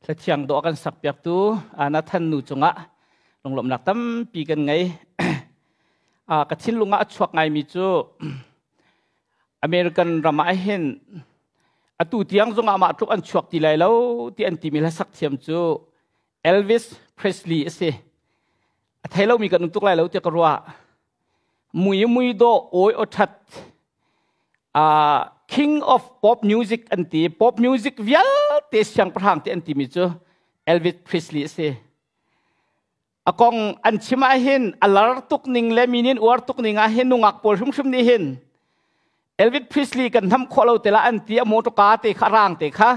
Thlathiang dawh kan sak piaktu Nathan nu cungah lunglawmhnak tampi kan ngei. Ka thinlung ah a chuak ngaimi cu American ram ah hin atu tiang zongah mah tluk an chuak ti lai lo ti an timi hlasak thiam cu Elvis Presley a si. A thei lomi kan um tuk lai lo tiah ka ruah. Mui mui dawh awi aw ṭhat king of pop music an ti. Pop music vialte siangpahrang ti an timi cu Elvis Presley a si. A kong an chim ah hin a lar tuk ning le minin uar tuk ning ah hin nungak pawl hrimhrim nih hin Elvis Presley kan hnam khawh lo te la an ti. A motor ka te kha rang te kha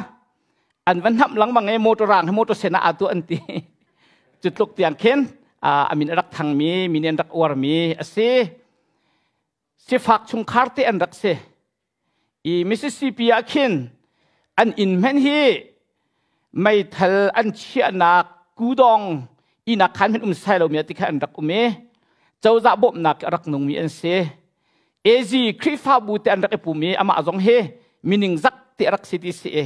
an van hnam langmang e, motor rang he motor sen ah atu an ti. Cu tluk tiang khin amin rak thangmi minin rak uarmi a si. Sifak chungkhar te an rak si i Mississippi ah khin an inn hmenh hi meithal an chiahnak kudong inak khan hmenh um sai lomi ti kha an rak um i cozah bawmhnak a rak nungmi an si. AZ Khrihfabu te an rak i pum i amah zong hi mining zak te rak si ti si i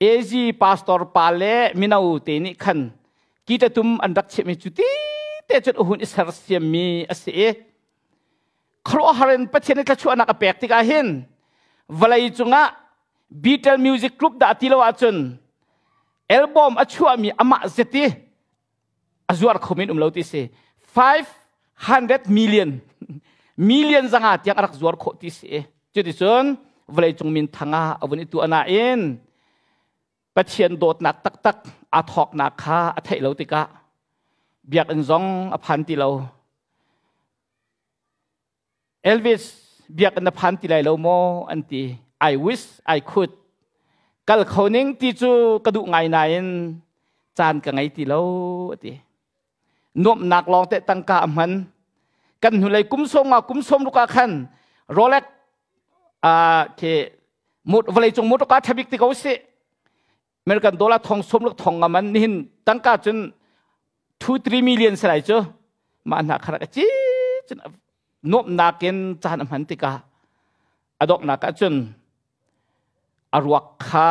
AZ pastor pa le mino te nih khan kitatum an rak chiahmi cu ti te cun uhun i sersiammi a si i khuaruahhar in Pathian nih thluachuahnak a pek tikah hin vawlei cungah Beatle Music Group dah ti lo ahcun album a chuahmi amah zet i a zuar kho men um lo ti si. 500 million million zanga tiang a rak zuar khawh ti si. Cuticun vawlei cung min thang ah a vun i tuah nain Pathian dawtnak taktak aa thawknak kha a theih lo tikah biakinn zong a phan ti lo. Elvis, biakinn na phan ti lai lo maw an ti. I wish I could. Kal kho ning ti cu ka duh ngai nain caan ka ngei ti lo a ti. Nuamhnak lawng te tangka a hman. Kan hnulei kum sawm nga kum sawm ruk ah khan Rolex ke vawlei cung motor car thabik ti ko si. American dollar thong som luk thong nga man nihin tangka cun 2 3 million salai cu mah hna kharak a ci cun nuamhnak in caan a hman tikah a donghnak ah cun a ruak kha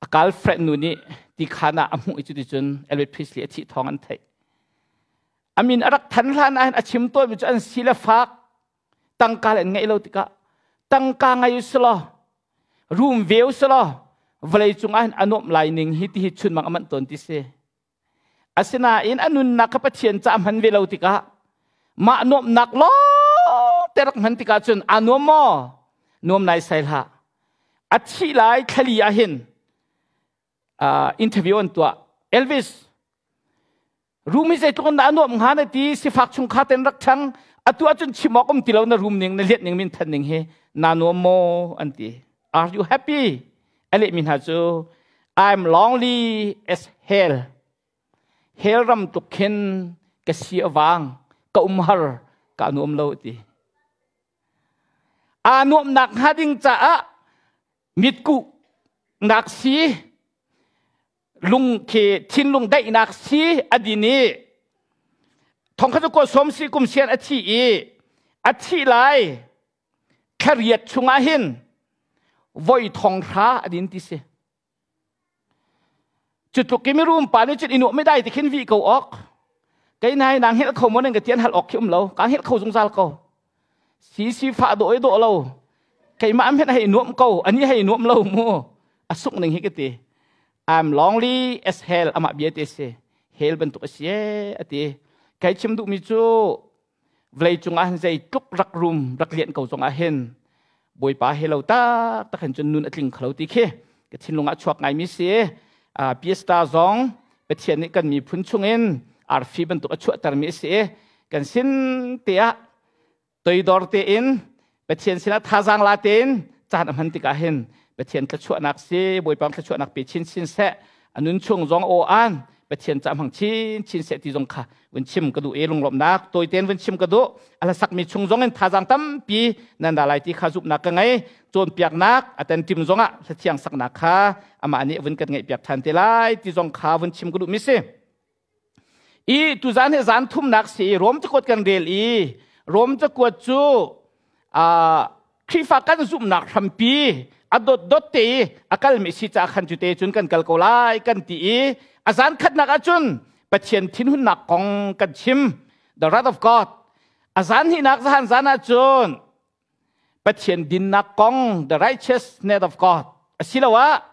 a girlfriend nu nih ti khan ah a hmuh i cuticun Elvis Presley a thih thawng an theih. Amin a rak than hlan ah a chim tawnmi cu an si le fak tangka le an ngeih lo tikah tangka ngei usulaw rum ve usulaw vawlei cungah hin a nuamh lai ning hi ti hi chunmang a manh tawn ti si. Asinain a nunnak kha Pathian ca hman ve lo tikah mah nuamhnak lawng te rak hman tikah cun aa nuam maw? Nuam nai sai hlah. A thih lai thlali ah hin interview an tuah. Elvis, room hi zeitluk in dah a nuam hnga na ti? Sifak chungkhar ten rak ṭhang, atu ahcun chim awk um ti lo, na room ning na liat ning min than ning hi na nuam maw an ti. Are you happy? A lehmi hna cu I'm lonely as hell. Hell ram tuk khin ka si a vang, ka um har, ka nuam lo ti. Aa nuamnak hnga ding caah mitkuh nak si lung khi thinlung daihnak si a din i thongkhat cu sawm si kum sian a thi i a thih lai thlariat chungah hin voi thong hra a din ti si. Cu tluk i mirum pa nih cun i nuam dai ti khin vi ko ok kei nai nang hel kho mo nan ka tian hal ok khi um lo ka hel kho zungzal ko si si fa do do lo keimah am hei nuam ko ani hei nuam lo mu a suk ning hi ka ti. I'm lonely as hell amah bia te si, hell bantuk a si ati. Kai chim duh mi cu vlei cungah hin zei tluk rak rum rak lian ko zongah hin Bawipa he lo tak tak hin cun nun a tling khalo ti khi ka thinlung ah chuak ngai mi si. Piesta zong Pathian nih kan miphun chungin arfi bantuk a chuahter mi a si. Kan sin te ah toidor tein Pathian sinah thazaang la tein caan a hman tikah hin Pathian thluachuahnak si. Bawipa thluachuahnak pe chin chin seh, a nun chung zong aw an Pathian ca hmang chin chin seh ti zong kha vun chim ka duh e. Lunglawmhnak tawitein vun chim ka duh. A hlasak mi chung zong in thazaang tampi nan da lai ti kha zumhnak ka ngei. Cawnpiaknak atan tim zongah hlathiang saknak kha amah nih vun kan ngeih piak than te lai ti zong kha vun chim ka duh mi si. I tuzan hi zan thumnak si. Rom cakuat kan rel i Rom cakuat cu Khrihfa kan zumhnak hrampi A dot dot te i a kalmi si ca khan cu te cun kan kal ko lai kan ti i a zan khatnak ahcun Pathian thinhunnak kong kan chim, the wrath of God. A zan hnihnak zahan zan ahcun Pathian dinnak kong, the righteousness of God, asiloah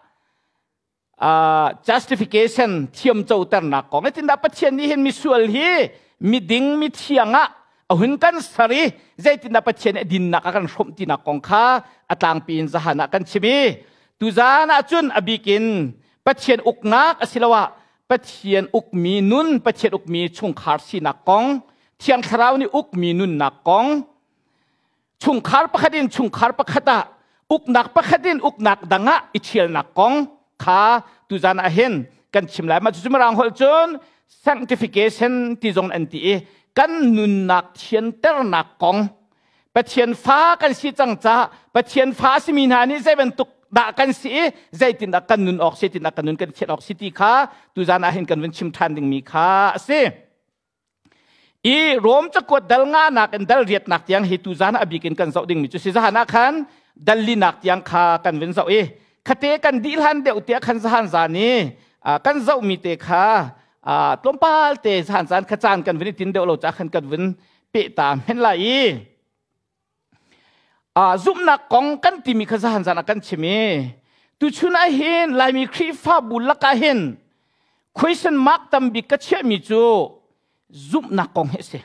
justification, thiamcoternak kong. Zeitindah Pathian nih hin misual hi miding mithiang ah a hun kan ser i zeitindah Pathian nih dinnak a kan hrawmh tinak kong kha a tlangpi in zahan ah kan chim i tuzan ah cun a bik in Pathian uknak asiloah Pathian ukmi nun, Pathian ukmi chungkhar sinak kong, Thiang Thlarau nih ukmi nunnak kong, chungkhar pakhat in chungkhar pakhat ah, uknak pakhat in uknak dang ah i ṭhialnak kong kha tuzan ah hin kan chim lai. Mah cucu Mirang holh cun sanctification ti zong an ti i kan nunnak thianternak kong, Pathian fa kan si cang ca Pathian fa simi hna nih zei bantuk dah kan si i zeitindah kan nun awk si, tindah kan nun kan thian awk si ti kha tuzan ah hin kan vun chim ṭhan dingmi kha a si. I Rom cakuat dal nga nak in dal riatnak tiang hi tuzan a bik in kan zoh dingmi cu si. Zahan ah khan dal linak tiang kha kan vun zoh i khate kan dih hlan deuh tiah khan zahan zan i kan zohmi te kha tlawmpal te zahan zan kha caan kan vun i tin deuh lo ca khan kan vun peh ta men lai i zumhnak kong kan timi kha zahan zan ah kan chim i tuchun ah hin Laimi Khrihfabu lakah hin question mark tambik ka chiahmi cu zumhnak kong hi a si.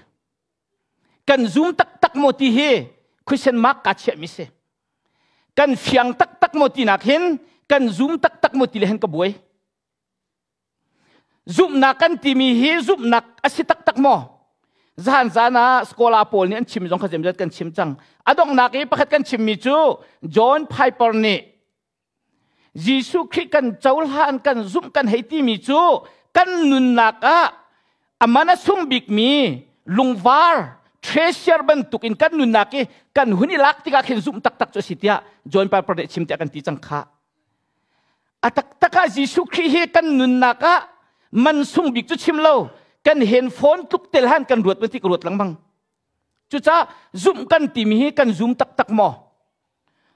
Kan zum taktak maw ti hi question mark ka chiahmi si. Kan fiang taktak maw tinak hin kan zum taktak maw ti le hin ka buai. Zumhnak kan timi hi zumhnak a si taktak maw? Zahan zan ah scholar pawl nih an chim zong kha zemzat kan chim cang. A donghnak i pakhat kan chimmi cu John Piper nih Jesuh Khrih kan cohlan, kan zumh, kan hei timi cu kan nunnak ah a man a sung bikmi lungvar, treasure bantuk in kan nunnak i kan hun i lak tikah khin zumh taktak cu a si tiah John Piper nih chim tiah kan ti cang kha. A taktak ah Jesuh Khrih hi kan nunnak ah man sung bik cu chim lo, kan handphone tluk tel han kan ruat ti ka ruat lengmang. Cucaah zumh kan timi hi kan zum taktak maw?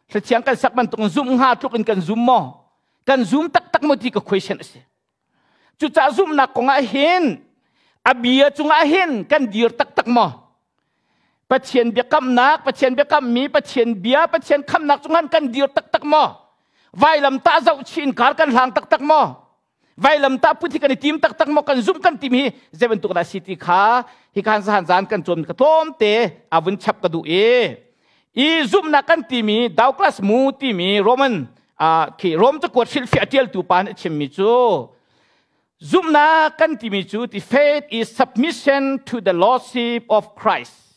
Hlathiang kan sak bantuk in zumh hnga tluk in kan zum maw? Kan zum taktak maw ti ka question a si. Cucaah zumhnak kong ah hin a bia cungah hin kan dir taktak maw? Pathian biakamnak, Pathian biakammi, Pathian bia, Pathian khamnak cungah kan dir taktak maw? Vailam tah zoh chin kar kan hlang taktak maw? Vailam tah put hi kan i tim taktak maw? Kan zumh kan tim hi zei bantuk dah si ti kha hi khan zahan zan kan cawn ka tlawmte a vun chap ka duh i i zumhnak kan timi Douglas Moo timi Roman khi Rom cakuat hrilhfiah ṭialtu pa nih a chimmi cu zumhnak kan timi cu the faith is submission to the lordship of Christ.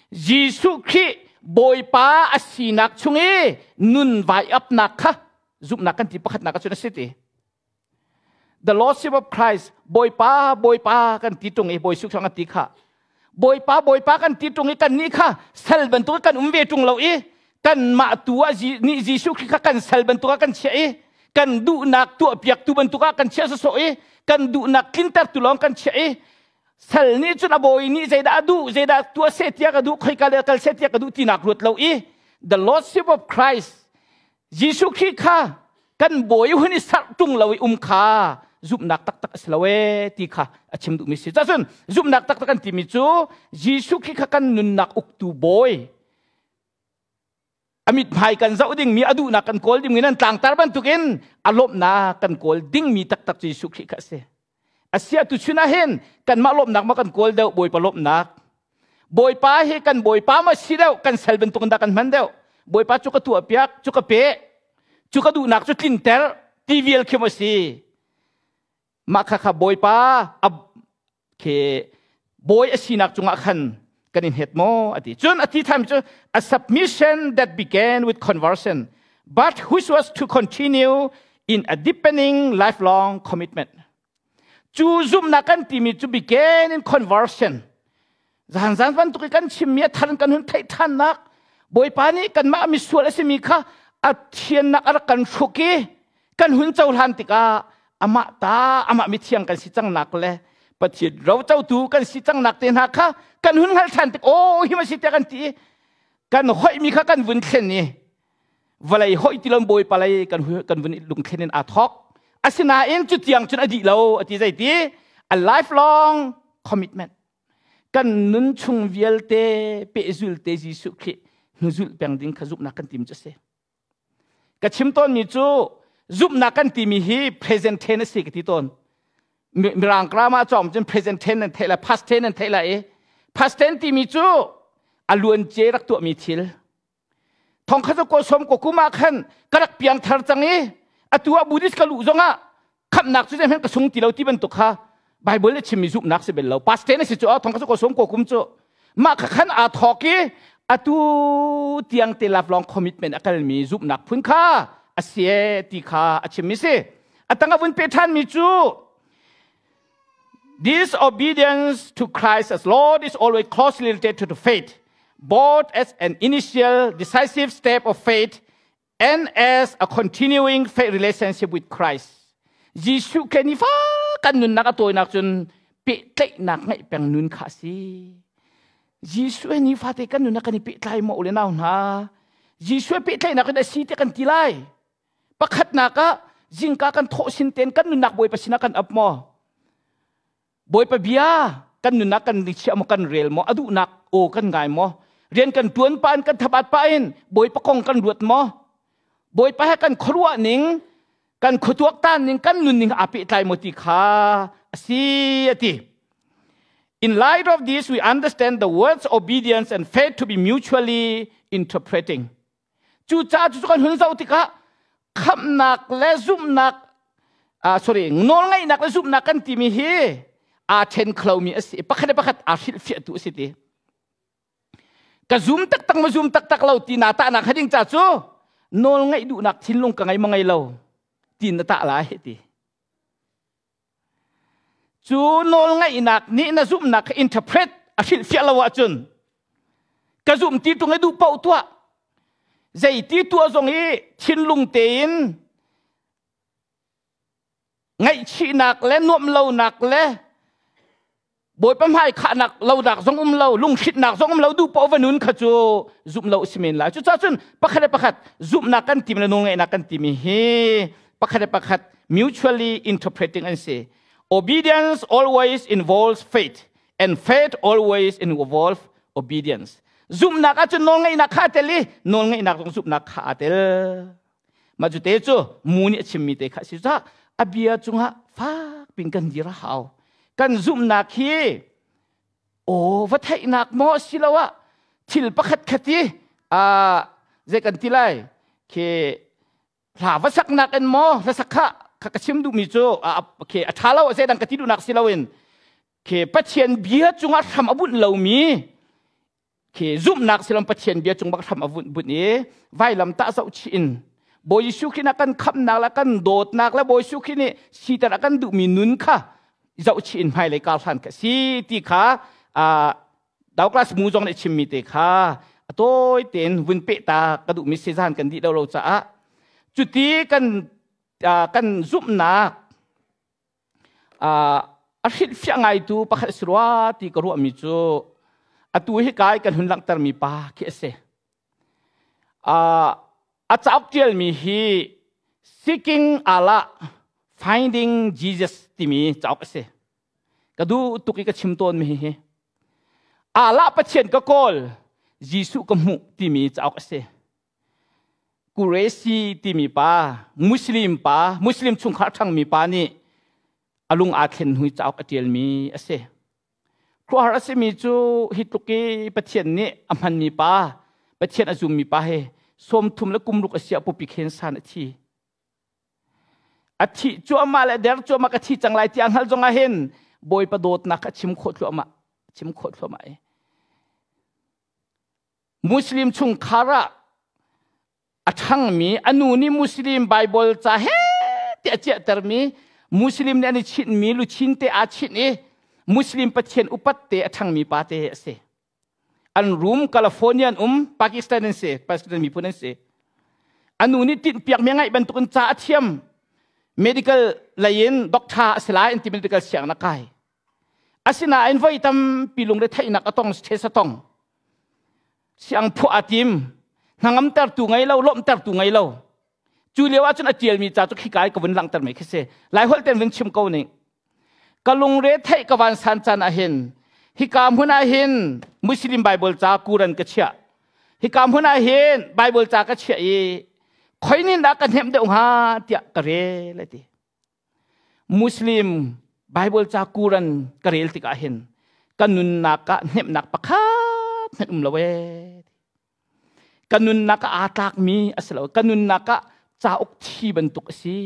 Jesuh Khrih Bawipa a sinak chung i nun vai apnak kha zumhnak kan ti pakhatnak ah cun a si ti. The Lordship of Christ, Bawipa, Bawipa kan ti ṭung i Bawi Jesuh kan ti kha. Bawipa, Bawipa kan ti ṭung i kan nih kha sal bantuk kan um ve ṭung lo i kanmah tu ah nih Jesuh Khrih kha kan sal bantuk ah kan chiah i kan duhnak tuahpiaktu bantuk ah kan chiah sawsawh i kan duhnak tlintertu lawng kan chiah i sal nih cun a bawi nih zeidah a duh, zeidah tuah seh tiah ka duh, khoika le kal seh tiah ka duh tinak ruat lo i the lordship of Christ, Jesuh Khrih kha kan bawi hun i sarh tung lo i um kha zumhnak taktak a si lo ee ti kha a chim duhmi si. Cun zumhnak taktak kan timi cu Jesuh Khrih kha kan nunnak uktu bawi, a mithmai kan zoh dingmi, a duhnak kan kawl dingmi, nan tlangtar bantukin a lawmhnak kan kawl dingmi taktak cu Jesuh Khrih kha a si. Asia tu chun ah hin kanmah lawmhnak ma kan kawl deuh, Bawipa lawmhnak? Bawipa hi kan Bawipa ma si deuh, kan sal bantuk in dah kan hman deuh? Bawipa cu ka tuah piak, cu ka pe, cu ka duhnak cu tlinter ti vial khi ma si. Mah kha kha Bawipa khi bawi a sinak cungah khan kan in het maw a ti. Cun a ti than cu a submission that began with conversion but which was to continue in a deepening lifelong commitment. Cu zumhnak kan timi cu began in conversion, zan zan bantuk i kan chimmi a thar kan hun theih thannak, Bawipa nih kanmah misual a simi kha a thiannak a rak kan hruk i kan hun cohlan tikah amah ta, amah mithiang kan si cangnak le Pathian rocotu kan si cangnak te hna kha kan hun hngalh ṭhan tik, aw hi ma si tiah kan ti i kan hoihmi kha kan vun thlen i. Vawlei hoih ti lon Bawipa lei kan kan vun lungthlen in aa thawk. Asinain cu tiang cun a dih lo, a ti. Zeiti? A lifelong commitment. Kan nun chung vialte pehzul te Jesuh Khrih hnuzulh peng ding kha zumhnak kan tim cu a si. Ka chim tawnmi cu zumhnak kan timi hi present tense a si ka ti tawn. Mirang grammar cawm cun present tense nan theih lai, past tense nan theih lai i past tense timi cu a luance rak tuahmi thil. Thongkhat ko som ko kum ah khan ka rak piang thar cang i atu ah Buddhist ka luh zongah khamhnak cu zeihmanh ka sung ti lo ti bantuk kha Bible le chimmi zumhnak si bel lo. Past tense a si cu, thongkhat ko som ko kum cu mah kha khan aa thawk i atu tiang te lifelong commitment a kalmi zumhnak phun kha a si ti kha a chimmi si. A tang a vun pe ṭhanmi cu, "This obedience to Christ as Lord is always closely related to the faith, both as an initial decisive step of faith and as a continuing faith relationship with Christ." Jesuh ke ni fa kan nunnak a tawinak cun pehtlaihnak ngeih peng nun kha a si. Jesuh he nifate kan nunnak kan i pehtlai maw, ule nau hna? Jesuh he pehtlaihnak in a si te kan ti lai. Pakhatnak ah, zingka kan thawh sin ten kan nunnak Bawipa sinah kan ap maw? Bawipa bia kan nunnak kan chiah maw, kan rel maw, a duhnak aw kan ngai maw? Rian kan tuan pa in, kan thabat pa in Bawipa kong kan ruat maw? Bawipa he kan khuaruah ning, kan khuatuak tan ning, kan nun ning aa pehtlai maw ti kha a si, a ti. "In light of this, we understand the words obedience and faith to be mutually interpreting." Cucaah cu kan hun zoh tikah khamhnak le zumhnak, sorry, nawlngaihnak le zumhnak kan timi hi aa ṭhen kholomi a si. Pakhat le pakhat aa hrilhfiahtu a si ti. Ka zum taktak ma zum taktak lo ti na tahnak hading ca cu nawl ngaih duhnak thinlung ka ngei ma ngei lo ti na tah lai ti. Cu nawlngaihnak nih na zumhnak kha interpret, a hrilhfiah lo ahcun ka zumh ti ṭung i duh paoh tuah, zei ti tuah zong i thinlung tein ngaihchihnak le nuamh lonak le Bawipa hmai khahnak lonak zong um lo, lunghrinhnak zong um lo, duh paoh va nun kha cu zumh lo si men lai. Cucaah cun pakhat le pakhat zumhnak kan timi le nawlngaihnak kan timi hi pakhat le pakhat mutually interpreting an si. Obedience always involves faith and faith always involves obedience. Zumhnak ahcun nawlngaihnak kha a tel i nawlngaihnak zong zumhnak kha aa tel. Mah cu te cu mu nih a chimmi te kha a si. Cucaah a bia cungah fak pin kan dir a hau. Kan zumhnak hi aw va theihnak maw, asiloah thil pakhat khat i zei kan ti lai khi, hla va saknak in maw? Hlasak kha ka chim duhmi cu khi a ṭha lo, zeidang ka ti duhnak si loin, khi Pathian bia cungah hram a bunh lomi khi zumhnak silom. Pathian bia cung bak hram a vunh bunh i vailam tah zoh chih in Bawi Jesuh Khrih na kan khamnak le kan dawtnak le Bawi Jesuh Khrih nih siter a kan duhmi nun kha zoh chih in hmailei kar hlan ka si ti kha Douglas Moo zong nih chimmi te kha a tawi tein vun peh ta ka duhmi si. Zan kan dih lo lo caah cuti kan zumhnak a hrilhfiah ngaitu pakhat si rua ti ka ruahmi cu atu hi kai kan hun langhtermi pa khi a si. A cauk ṭialmi hi Seeking Allah, Finding Jesus timi cauk a si. Ka duh tuk i ka chim tawnmi hi Allah Pathian ka kawl, Jesuh ka hmuh timi cauk a si. Qureshi timi pa, Muslim pa, Muslim chungkhar ṭhangmi pa nih a lung aa thlen hnu cauk a ṭialmi a si. Khuahar a simi cu hi tluk i Pathian nih a hmanmi pa, Pathian a zummi pa he 36 kum a si ah pupi khen san a thi. A thih cuahmah le der cuahmah, ka thi cang lai ti a hngalh zong ah hin Bawipa dawtnak a chim khawh thluahmah, chim khawh thluahmah i. Muslim chungkhar ah a ṭhangmi, a nu nih Muslim Bible ca he ti a ciahtermi, Muslim nih an i chinhmi luchin te aa chinh i Muslim Pathian upat te a ṭhangmi pa te a si. An rum California an um, Pakistan an si, Pakistan miphun an si. A nu nih tinhpiakmi a ngaih bantukin ca a thiam. Medical lei in doctor a si lai an ti, medical sianginn a kai. Asinain voi tampi lungre theihnak a tong, stress a tong. Siang phuah a tim. Hnangamtertu ngei lo, lawmhtertu ngei lo. Cu lio ahcun a ṭialmi ca cu khika i ka vun langhter mi khi si. Laiholh ten vun chim ko ning. Ka lungre theih ka van san caan ah hin hika hmun ah hin Muslim Bible ca Quran ka chiah. Hika hmun ah hin Bible ca ka chiah i khoinin dah ka hnemh deuh hnga tiah ka rel a ti. Muslim Bible ca Quran ka rel tikah hin ka nunnak ah hnemhnak pakhat hmanh um lo ee. Ka nunnak ah aa tlakmi a si lo. Ka nunnak ah cauk thi bantuk a si.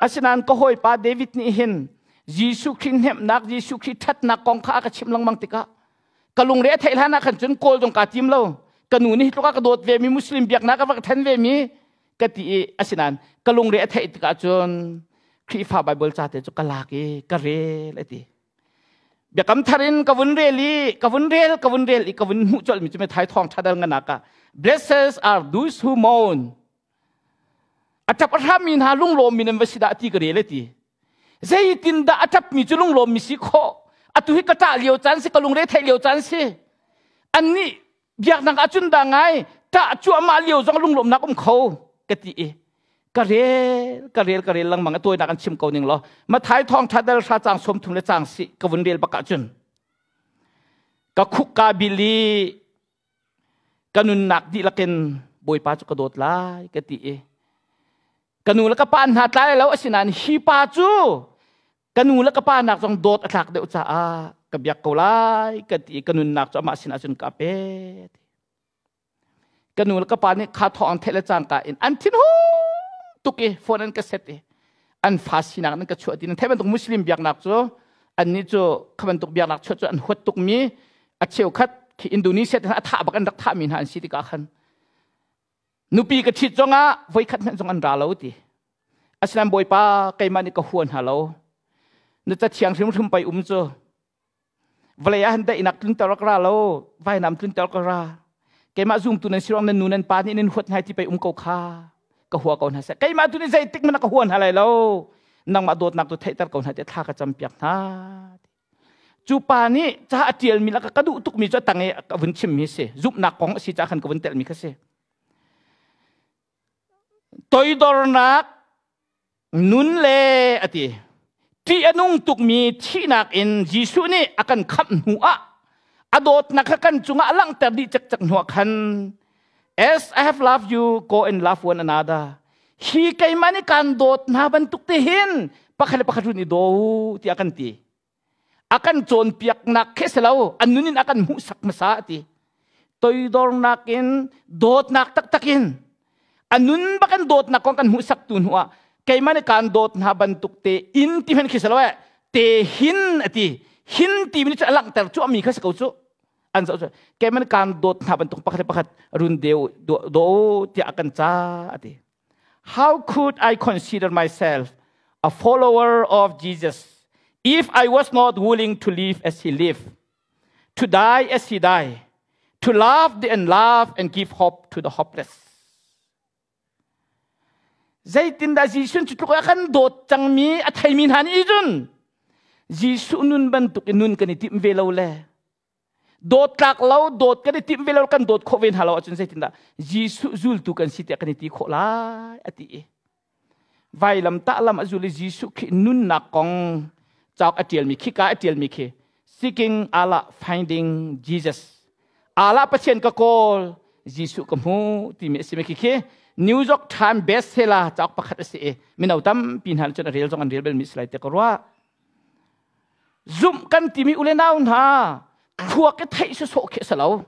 Asinain ka hawipa David nih hin Jesuh Khrih hnemhnak, Jesuh Khrih ṭhatnak kong kha a ka chimh lengmang tikah ka lungre a theih hlan ah khan cun kawl zong kaa tim lo. Ka nu nih hi tluk a ka dawt ve mi Muslim biaknak a va ka ṭhen ve mi ka ti i asinain ka lungre a theih tikah cun Khrihfa Bible ca te cu ka lak i ka rel a ti. Biakam thar in ka vun rel i ka vun rel ka vun rel i ka vun hmuh colh mi cu Matthai thawng ṭha dal nganak ah Blessed are those who mourn A ṭap a hrammi hna lunglawmmi nan va si dah ti ka rel ti. Zeitindah a ṭapmi cu lunglawmmi si khawh? Atu hi ka ṭah lio caan si, ka lungre theih lio caan si. Annih biaknak ah cun dah ngai ṭah cuahmah lio zong lunglawmnak um kho ka ti i ka rel ka rel ka rel lengmang a tawinak an chim ko ning law Mathai thawngṭha dal hra caang 30 le caang si ka vun rel bak ahcun ka khuk ka bil i ka nunnak dihlak in Bawipa cu ka dawt lai ka ti i ka nu le ka pa hna tlai lo asinain hi pa cu ka nu le ka pa nak zong dawt a tlak deuh caah ka biak ko lai ka ti i ka nunnak cu amah sinah cun ka pe ka nu le ka pa nih kha thawng an theih le cangka in an thin hung tuk i phone an ka set i an fa sinak an ka chuah ti nan theih bantuk Muslim biaknak cu annih cu kha bantuk biaknak chuah cu an huat tukmi a cheukhat khi Indonesia te a thah bak an rak thahmi hna an si tikah khan nupi ka ṭhit zongah voikhat hmanh zong an ra lo ti asinain Bawipa keimah nih ka hua hna lo na cathiang hrimhrim pei um cu vawlei ah han daihnak tlunter ka ra lo vainam tlunter ka ra keimah zumtu nan si ruang nan nu nan pa nih nan huat hna ti pei um ko kha ka hua ko hna seh keimah tu nih zeitik hmanh ka hua hna lai lo nangmah dawtnak tu theihter ko hna ti thla ka campiak hna cu pa nih ca a ṭialmi laka ka duh tukmi cu a tang i ka vun chimmi si zumhnak kong a si caah khan ka vun telmi kha si toidornak nun le a ti ṭih a nung tukmi thihnak in Jesuh nih a kan khamh hnu ah a dawtnak kha kan cungah a langhter dih cekcek hnu ah khan as I have loved you go and love one another hi keimah nih kaan dawt hna bantuk te hin pakhat le pakhat run i daw u tiah kan ti a kan cawnpiaknak khi si lo a nun in a kan hmuhsak hmasa a ti toidornak in dawtnak taktak in a nun bak in dawtnak kong kan hmuhsak tu hnu ah keimah nih kaan dawt hna bantuk te in ti hmanh khi si lo eh te hin a ti hin ti mi cu a langhter cu mi kha si ko cu an zoh cu keimah nih kaan dawt hna bantuk pakhat le pakhat run deu do tiah a kan ca a ti How could I consider myself a follower of Jesus if I was not willing to live as he lived, to die as he died, to love the unloved and give hope to the hopeless? Zeitindah Jesuh cu tluk a kan dawt cangmi a theimi hna nih cun Jesuh nun bantuk in nun kan i timh ve lo le Dawt tlak lo, dawt kan i timh ve lo, kan dawt khawh ve hna lo ahcun zeitindah Jesuh zultu kan si tiah kan i ti khawh lai a ti i vailam tah lam a zul i Jesuh Khrih nunnak kong cauk a ṭialmi khika a ṭialmi khi Seeking Allah Finding Jesus Allah Pathian ka kawl Jesuh ka hmu timi a si mi khi khi New York Times bestseller cauk pakhat a si i mino tampi hna cun a rel zong an rel belmi si lai te ka ruah Zumh kan timi u le nau hna thluak i theih sawsawh khi a si lo.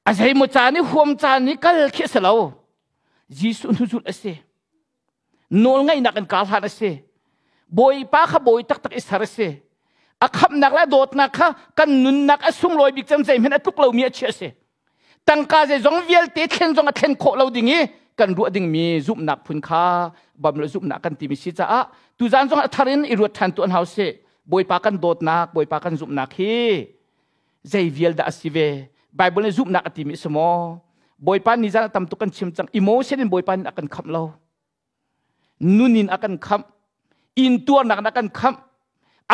A zeimaw caan i huam caan i kal khi a si lo. Jesuh hnuzulh a si. Nawlngaihnak in kar hlan a si. Bawipa kha bawi taktak i ser a si. A khamhnak le a dawtnak kha kan nunnak a sunglawi bik cem zeihmanh a tluk lomi a chiah a si. Tangka zeizong vialte thlen zong a thlen khawh lo ding i kan ruah dingmi zumhnak phun kha bam le zumhnak kan timi si caah tuzan zong a thar in i ruat ṭhan tuan hau sih. Bawipa kan dawtnak, Bawipa kan zumhnak hi zei vial dah a si ve? Bible nih zumhnak a timi a si maw? Bawipa nizan a tam tuk kan chim cang. Emotion in Bawipa nih a kan khamh lo. Nun in a kan khamh. Intuarnak in a kan khamh.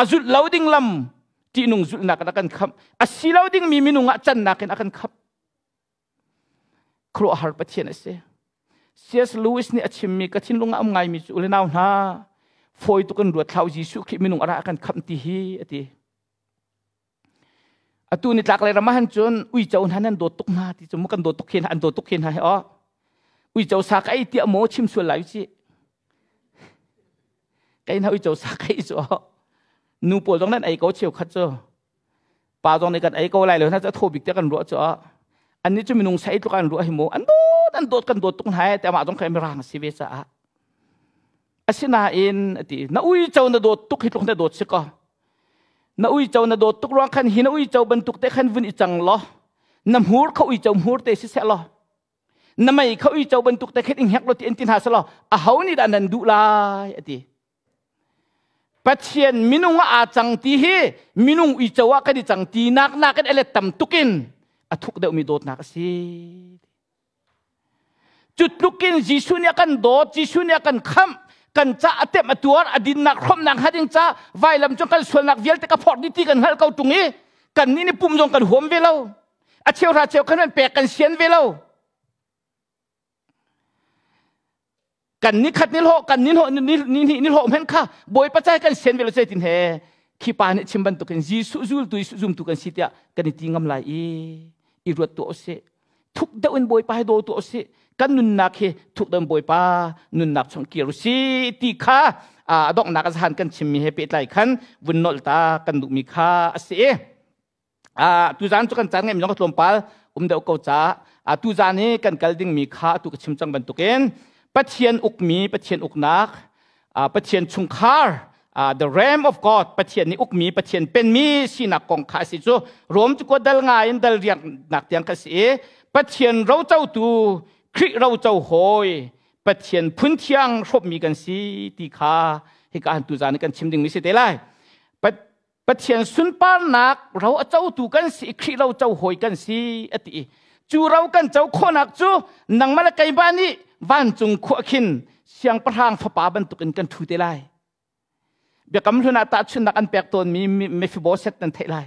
A zulh lo ding lam ṭihnung zulhnak in a kan khamh. A si lo dingmi minung ah cannak in a kan khamh. Khuaruahhar Pathian a si. C.S. Lewis nih a chimmi ka thinlung ah um ngaimi cu ule nau hna fawi tuk in ruat thlau Jesuh Khrih minung a ra kan khamh ti hi a ti. Atu ni tlak lei ram ah han cun uico hna nan dawt tuk hna ti cu mu kan dawt tuk hin an dawt tuk hin hna hi aw. Uico sa ka ei tiah maw chim sual lai ci. Kei hna uico sa ka ei cu aw. Nu pawl zong nan ei ko cheu khat cu. Pa zong nih kan ei ko lai lo hna cu a thaw bik tiah kan ruah cu aw. Annih cu minung sa ei tluk an ruah hi mu an dawt an dawt kan dawt tuk hna te amah zong kha mirang a si ve caah. Asinain ati na uico na dawt tuk hi tluk na dawt si ko. Na uico na dawt tuk ruang khan hi na uico bantuk te khan vun i cang law na hmur kha uico hmur te si seh law na mei kha uico bantuk te khan in hek law ti in ti hna seh law aho nih dah nan duh lai ati. Pathian minung ah aa cang ti hi minung uico ah kan i cang ti nak nakin a let tam tukin a thuk deuhmi dawtnak a si. Cu tlukin Jesuh nih a kan dawt, Jesuh nih a kan khamh, kan ca a temh a tuar, a dinnak hrawmnak hnga ding ca vailam cung kan sualnak vialte ka phorh dih ti kan hngalh ko ṭung i kannih nih pum zong kan huam ve lo. A cheuhra cheu khan pek kan sian ve lo. Kan ni khat ni hlawh kan ni hlawh ni ni ni hlawh men kha Bawipa cai kan sian ve lo zeitin he khi pa nih chim bantukin Jesuh zultu Jesuh zumtu kan si tiah kan i ti ngam lai i i ruat tuah usih thuk deuh in Bawipa hi daw tuah usih kan nunnak hi thuk deuh in Bawipa nunnak chung kir usih ti kha a donghnak a zahan kan chimmi he pehtlai khan vun nolh ta kan duhmi kha a si i tuzaan cu kan caan ngeih mi zong ka tlawmpal um deuh ko ca tuzaan hi kan kal dingmi kha atu ka chim cang bantukin Pathian ukmi Pathian uknak Pathian chungkhar the realm of God Pathian nih ukmi Pathian penmi sinak kong kha a si cu Rom cu dal nga in dal riak nak tiang kha si i Pathian rocotu Khrih roco hawi Pathian phun thiang hrawpmi kan si ti kha hika han tuzaan kan chim dingmi si te lai Pathian sunparnak ro a cotu kan si i Khrih ro co hawi kan si a ti. Cu ro kan co khawhnak cu nangmah le keimah nih vancung khua khin siangpahrang fapa bantukin kan ṭhu te lai. Biakam hlun ah tahchunhnak an pek tawnmi Mephibosheth nan theih lai.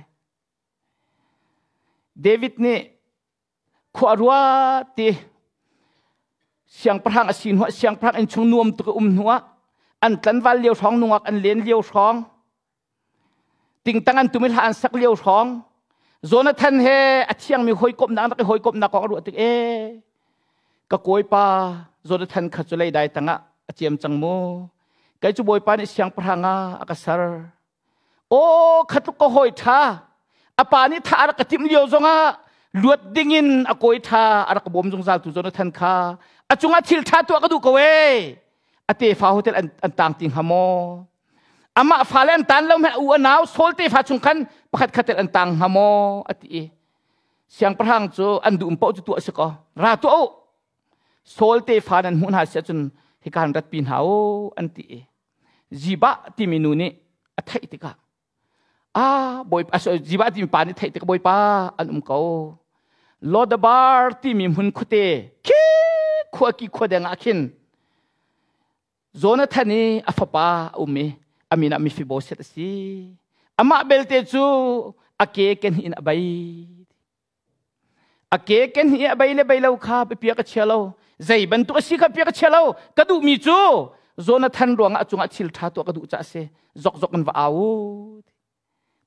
David nih khua rua ti siangpahrang a si hnuah siangpahrang inn chung nuam tuk um hnuah an tlanval lio hrawng nungak an len lio hrawng tingtang an tum i hla an sak lio hrawng Jonathan he a thiangmi hawikomhnak rak i hawikomhnak kong a ruah tik e ka kawipa Jonathan kha cu leidai tangah a ciam cang mu kei cu bawipa nih siangpahrang ah a ka ser Aw khatluk ka hawi ṭha a pa nih tha a rak ka timh lio zongah luat dingin a kawi ṭha a rak ka bawm zungzal tu Jonathan kha a cungah thil ṭha tuah ka duh ko ee a tefa hotel an, an tang ti hnga maw amah fale an tan lo hmanh u a nau Saul tefa chung khan pakhat khat an tang hnga maw a ti i siangpahrang cu an duh paoh cu tuah si ko ra tuah u Saul tefa nan hmuh hna si ahcun hika han ratpi hna u an ti i Ziba timi nu nih a theih tikah ah bawipa Ziba timi pa nih theih tikah bawipa an um ko Lodabar timi hmun khuate khi khua ki khua deng ah khin Jonathan i a fapa a um i a min ah Mephibosheth a si amah belte cu a ke ken in a bai A ke ken hi a bei le bei lo kha pia ka chia lo. Zei bantuk a si kha pia ka chia lo. Ka duhmi cu Jonathan ruangah a cungah thil ṭha tuah ka duh caah a si. Zokzok in va au.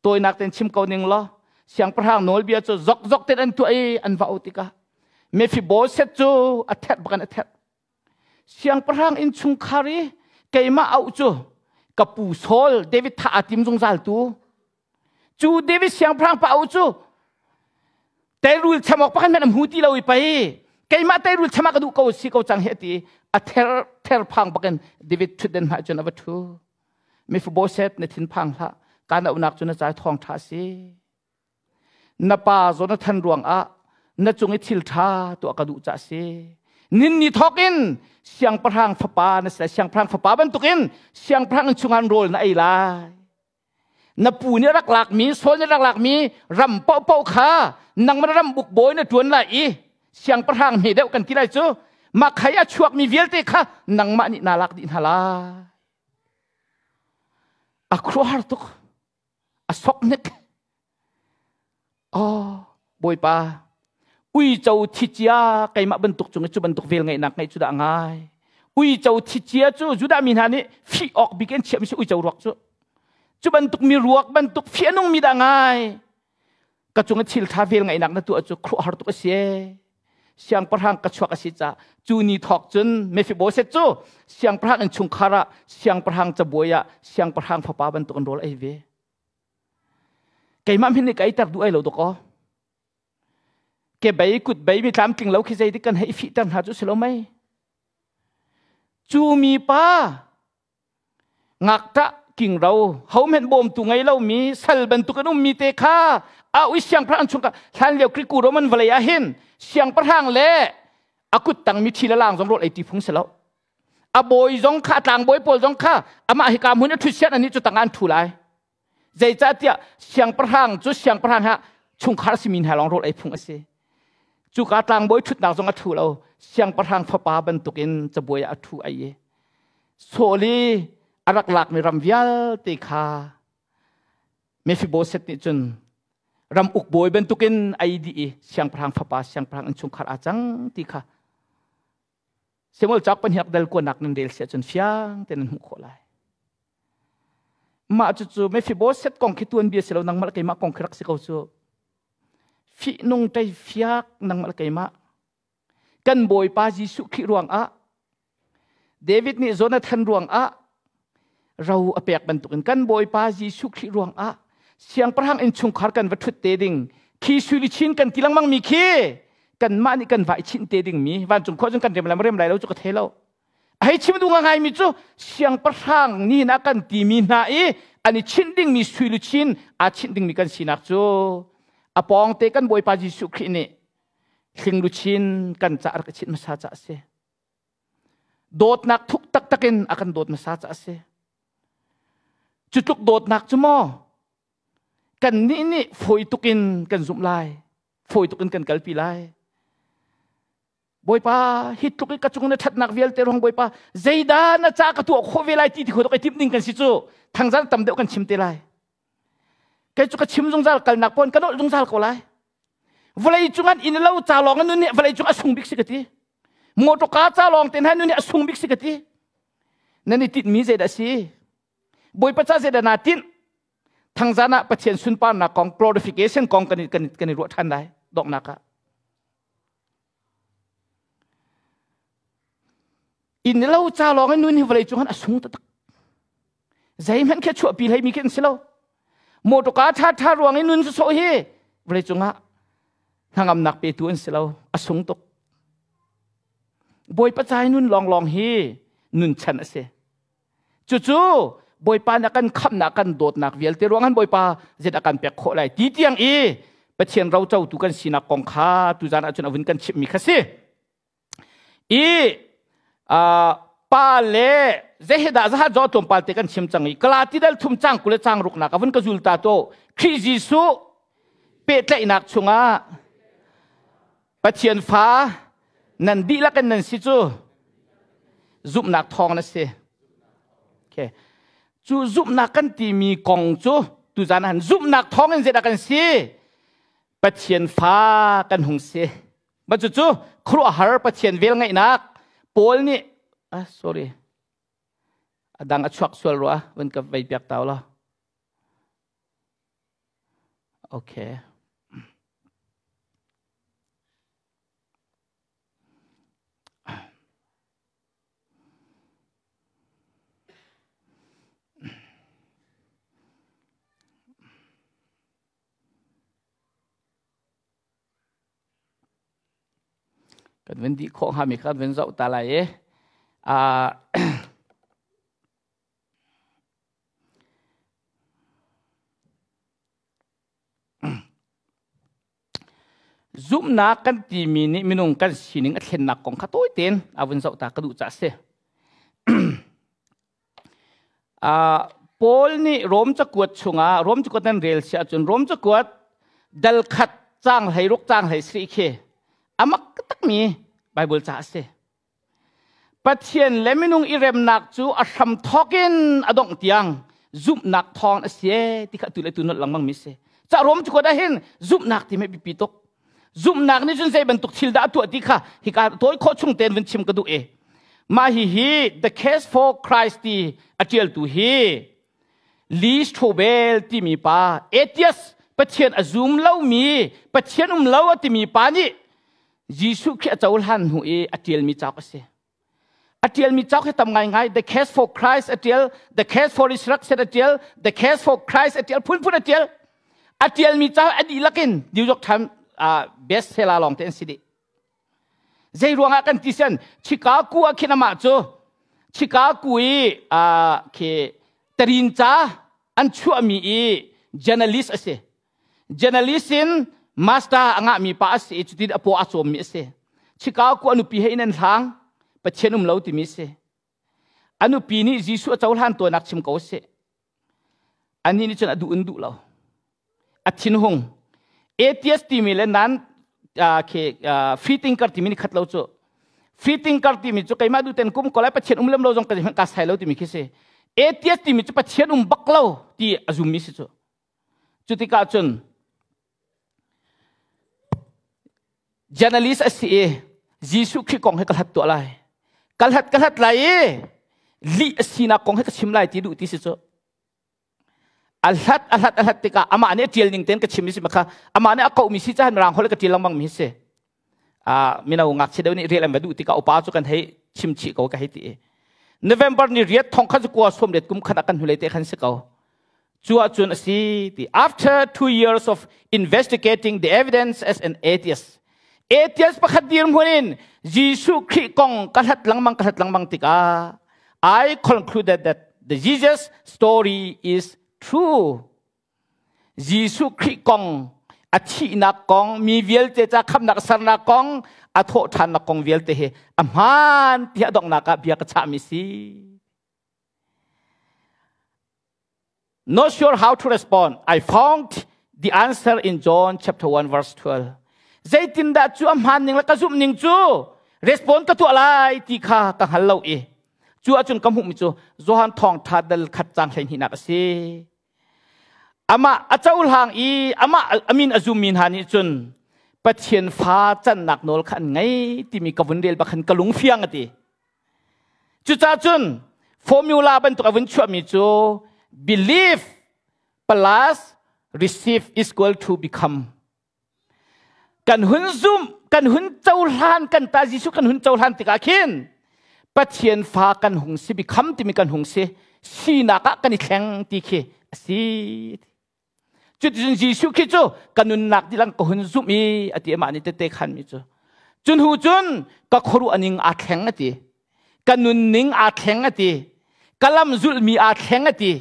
Tawinak ten chim ko ning law siangpahrang nawlbia cu zokzok ten an tuah i an va au tikah Mephibosheth cu a therh bakin a therh. Siangpahrang innchungkhar i keimah auh cu ka pu Saul David thah aa tim zungzal tu Cu David siangpahrang pa u cu teirul cham awk pakhat hmanh a hmu ti lo i pei keimah teirul cham ah ka duh ko si ko cang hi a ti a ther ther phang bakin David ṭhutden hmai cun a va ṭhu Mephibosheth na thin phang hlah kaan auhnak cu na cai thawng ṭha si na pa Jonathan ruangah na cung i thil ṭha tuah ka duh ca si nin ni thawk in siangpahrang fapa na si lai siangpahrang fapa bantukin siangpahrang in chungah rawl na ei lai Na pu nih rak lakmi, Saul nih rak lakmi ram paohpaoh kha nangmah ram uk bawi na ṭuan lai i siangpahrang hme deuh kan ti lai cu mah khai a chuakmi vialte kha nangmah nih naa lak dih hna lai. A khuaruahhar tuk. A sok hnik. Oh, Bawipa, Uico thi cia keimah bantuk cung i cu bantuk vel ngeihnak ngeih cu dah ngai. Uico thi cia cu Judah mi hna nih fih awk bik in chiahmi si uico ruak cu. Cu bantuk mi ruak bantuk fih a nungmi dah ngai. Ka cung i thil ṭha vel ngeihnak na tuah cu khuaruahhar tuk a si ee. Siangpahrang ka chuak a si caah cu ni thawk cun Mephibosheth cu siangpahrang innchungkhar ah siangpahrang cabuai ah siangpahrang fapa bantuk in rawl ei ve. Keimah hmin nih ka eiter duh ai lo dawkaw. Ke bei kut bei mi tlamtling lo khi zeidik kan hei fihter hna cu si lo mei. Cu mi pa ngakṭah kingro hohmanh bawmtu ngei lomi sal bantuk an ummi te kha a ui siangpahrang chung ka hlan lio Kriku Roman vawlei ah hin siangpahrang le a kut tangmi thi le lang zong rawl ei ti phung si lo. A bawi zong kha a tlangbawi pawl zong kha amah hika hmun a ṭhut sian anih cu tangah an ṭhu lai. Zeicahtiah siangpahrang cu siangpahrang ha chungkhar simi hna lawng rawl ei phung a si. Cuka tlangbawi ṭhutnak zong a ṭhu lo. Siangpahrang fapa bantukin cabuai ah a ṭhu ai i Saul i a rak lakmi ram vialte kha Mephibosheth nih cun ram ukbawi bantukin ai dih i siangpahrang fapa siangpahrang innchungkhar aa cang ti kha Samuel cauk pahnih dal kuanak nan rel si ahcun fiang tein nan hmuh khawh lai. Mah cucu Mephibosheth kong khi tuanbia si lo nangmah le keimah kong khi rak si ko cu. Fihnung ṭei fiak nangmah le keimah. Kan Bawipa Jesuh Khrih ruangah David nih Jonathan ruangah ro a pek bantukin kan Bawipa Jesuh Khrih ruangah siangpahrang innchungkhar kan va ṭhut te ding khi sui chin kan ti lengmang mi khi kanmah nih kan vai chinh te ding mi vancung khua cun kan rem lai rem lai lo cu ka thei lo. A hei chim duh ngai mi cu siangpahrang ni na kan ti mi hna i an i chinh ding mi sui luchin aa chinh ding mi kan sinak cu a pawng te kan Bawipa Jesuh Khrih nih hling luchin kan ca rak i chinh hmasa ca a si. Dawtnak thuk taktak in a kan dawt hmasa ca a si. Cu tluk dawtnak cu maw kannih nih fawi tuk in kan zumh lai, fawi tuk in kan kalpi lai. Bawipa, hi tluk i ka cung na ṭhatnak vialte ruang Bawipa, zeidah na ca ka tuah khawh ve lai ti ti khawh kai timh ding kan si cu. Thangzang tam deuh kan chim te lai. Kei cu ka chim zungzal kalnak pon ka nolh zungzal ko lai. Vawlei cung an inn lo ca lawng nun nih vawlei cung a sung bik si ka ti. Motor ca lawng te hna nun nih a sung bik si ka ti. Nan i tinhmi zeidah si? Bawipa ca zeidah naa tinh? Thangzan ah Pathian sunparnak kong glorification kong kan kan kan i ruah ṭhan lai donghnak ah. Inn lo ca lawng in nun hi vawlei cung han a sung taktak. Zeihmanh khi chuahpi hlei mi khi an si lo. Motorka ṭha ṭha ruang in nun sawsawh hi vawlei cungah hnangamnak petu an si lo. A sung tuk. Bawipa ca nun lawnglawng hi nun chan a si. Cucu Bawipa nih a kan khamhnak kan dawtnak vialte ruang han Bawipa zet a kan pek khawh lai ti tiang i Pathian rocotu kan sinak kong kha tuzan ahcun a vun kan chimhmi kha si. I pa le zehidah zahat zaw tlawmpal te kan chim cang i Galati dal thum cang 20 le cang ruknak a vun ka zul ta to Khrih Jesuh pehtlaihnak chungah Pathian fa nan dihlak in nan si cu zumhnak thawng na si. Okay. Cu zumhnak kan timi kong cu tuzan han zumhnak thawng in zeidah kan si? Pathian fa kan hung si. Ma cu cu khuaruahhar Pathian vel ngeihnak Paul nih ah sorry adang a chuak sual rua van ka vei piak tau la. Okay. Kan vun dih khawh hngami kha kan vun zoh ta lai i Zumhnak kan timi nih minung kan sining a thlennak kong kha tawi tein a vun zoh ta ka duh caah a si. Paul nih Rom cakuat chungah Rom cakuat nan rel si ahcun Rom cakuat dal khat caang 16 caang 17 khi a mak takmi Bible ca a si. Pathian le minung i remnak cu a hram thawk in a dongh tiang zumhnak thawng a si e ti kha tu le tu nolh lengmang mi si. Ca Rom cakuat ah hin zumhnak ti mi biapi tuk. Zumhnak nih cun zei bantuk thil dah a tuah ti kha hika tawi khawh chung tein vun chim ka duh i mah hihi The Case for Christ ti a ṭialtu hi Lee Strobel timi pa atheist Pathian a zum lomi Pathian um lo a timi pa nih Jesuh Khrih a cohlan hnu i a ṭialmi cauk a si. A ṭialmi cauk hi tam ngaingai The Case for Christ a ṭial, The Case for Resurrection a ṭial, The Case for Christ a ṭial, phunphun a ṭial. A ṭialmi cauk a dihlak in New York Times bestseller lawng te an si dih. Zei ruangah kan ti sian Chicago ah khin amah cu Chicago i khi tarinca an chuahmi i journalist a si. Journalist in master a ngahmi pa a si i cutin a paw a cawmmi a si. Chicago a nupi he in an hlang Pathian um lo timi a si. A nupi nih Jesuh a cohlan tawnnak chim ko sih. Anih nih cun a duh in duh lo. A thinhung. Atheist timi le nan khi free thinker timi nih khat lo cu. Free thinker timi cu keimah duh ten kum ko lai Pathian um lem lo zong ka ka sai lo timi khi si. Atheist timi cu Pathian um bak lo ti a zummi si cu. Cutikah cun journalist a si i Jesuh Khrih kong hi ka hlat tuah lai. Ka hlat ka hlat lai i lih a sinak kong hi ka chim lai ti duh ti si cu. A hlat a hlat a hlat tikah amah nih a ṭial ning tein ka chim mi si kha amah nih a koh mi si cahan mirang holh ka ṭial lengmang mi si. Mino ngakchia deuh nih rel an va duh tikah upa cu kan hei chim chih ko ka hei ti i. November ni riat thong kha cu kua som let kum khat ah kan hnulei te khan si ko. Cu ahcun a si ti after 2 years of investigating the evidence as an atheist atheist pakhat dirhmun in Jesuh Khrih kong ka hlat lengmang ka hlat lengmang tikah I concluded that the Jesus story is true. Jesuh Khrih kong a thihnak kong mi vialte ca khamnak sernak kong a thawhṭhannak kong vialte hi a hmaan tiah donghnak ah bia ka chahmi si. Not sure how to respond. I found the answer in John chapter 1 verse 12. Zeitindah cu a hmaan ning le ka zumh ning cu respond ka tuah lai ti kha ka hngal lo i cu ahcun ka hmuhmi cu Johan thawngṭha dal khat cang 12nak a si. Amah a cohlang i amah amin a zummi hna nih cun Pathian fa cannak nawl kha an ngei timi ka vun rel bak khan ka lung fiang a ti. Cucaah cun formula bantuk a vun chuahmi cu belief plus receive is equal to become. Kan hun zumh, kan hun cohlan, kan ta Jesuh kan hun cohlan tikah khin Pathian fa kan hung si, become timi kan hung si, sinak ah kan i thleng ti khi a si. Cuticun Jesuh khi cu ka nunnak dilang ka hun zumh i a ti amah nih tette khan mi cu. Cun hu cun ka khuaruah ning aa thleng a ti. Ka nunning aa thleng a ti. Ka lam zulhmi aa thleng a ti.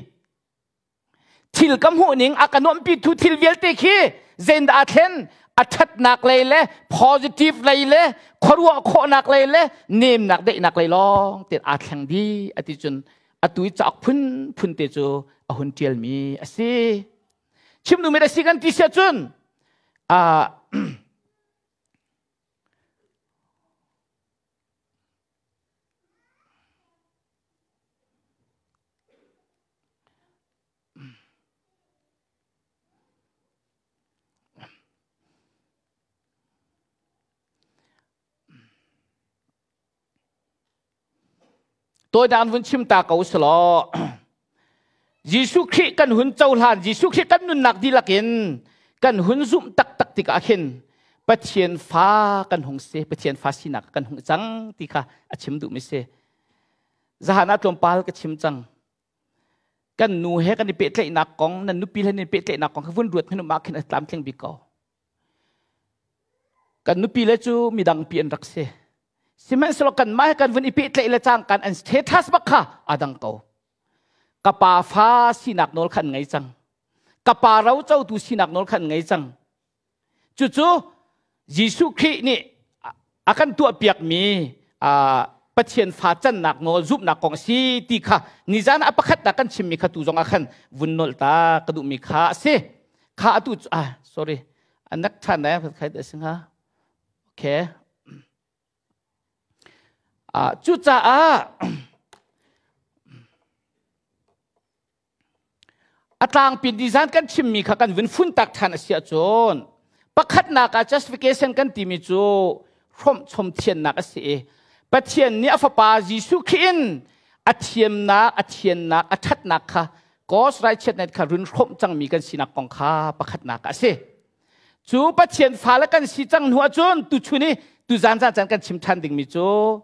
Thil ka hmuh ning a ka nuamhpi tu thil vialte khi zeidah aa thlen? A ṭhatnak lei le positive lei le khuaruah khawhnak lei le nemnak daihnak lei lawng tein aa thleng dih a ti cun atu i cauk phunphun te cu a hun ṭialmi a si. Chim duhmi a si kan ti siah cun Tawidan vun chim ta ko selaw Jesuh Khrih kan hun cohlan Jesuh Khrih kan nunnak dihlak in kan hun zumh taktak tikah khin Pathian fa kan hung si Pathian fa sinak kan hung cang ti kha a chim duhmi si zahan ah tlawmpal ka chim cang kan nu he kan i pehtlaihnak kong nan nupi he nan i pehtlaihnak kong kha vun ruat hnu mah khin a tlamtling bik ko Kan nupi le cu midang pi an rak si. Sihmanhsehlaw kanmah he kan vun i pehtlaih le cangkan an status bak kha aa dang ko. Ka pa fa sinak nawl kha an ngei cang. Ka pa rocotu sinak nawl kha an ngei cang. Cucu Jesuh Khrih nih a kan tuahpiakmi Pathian fa cannak nawl zumhnak kong a si ti kha nizan ah pakhat kan chimmi kha tu zong ah khan vun nolh ta ka duhmi kha a si. Kha atu ah sorry anak than eh khai da singa okay ah cucaah a tlangpi design kan chimmi kha kan vun fun tak than a si ahcun. Pakhatnak ah justification kan timi cu hrawmhchom thiannak a si i Pathian nih a fapa Jesuh Khrih in a thiamnak, a thiannak, a ṭhatnak kha God's righteousness kha run hrawmh cangmi kan sinak kong kha pakhatnak a si. Cu Pathian fale kan si cang hnu ahcun tuchun i tuzan zan can kan chim ṭhan dingmi cu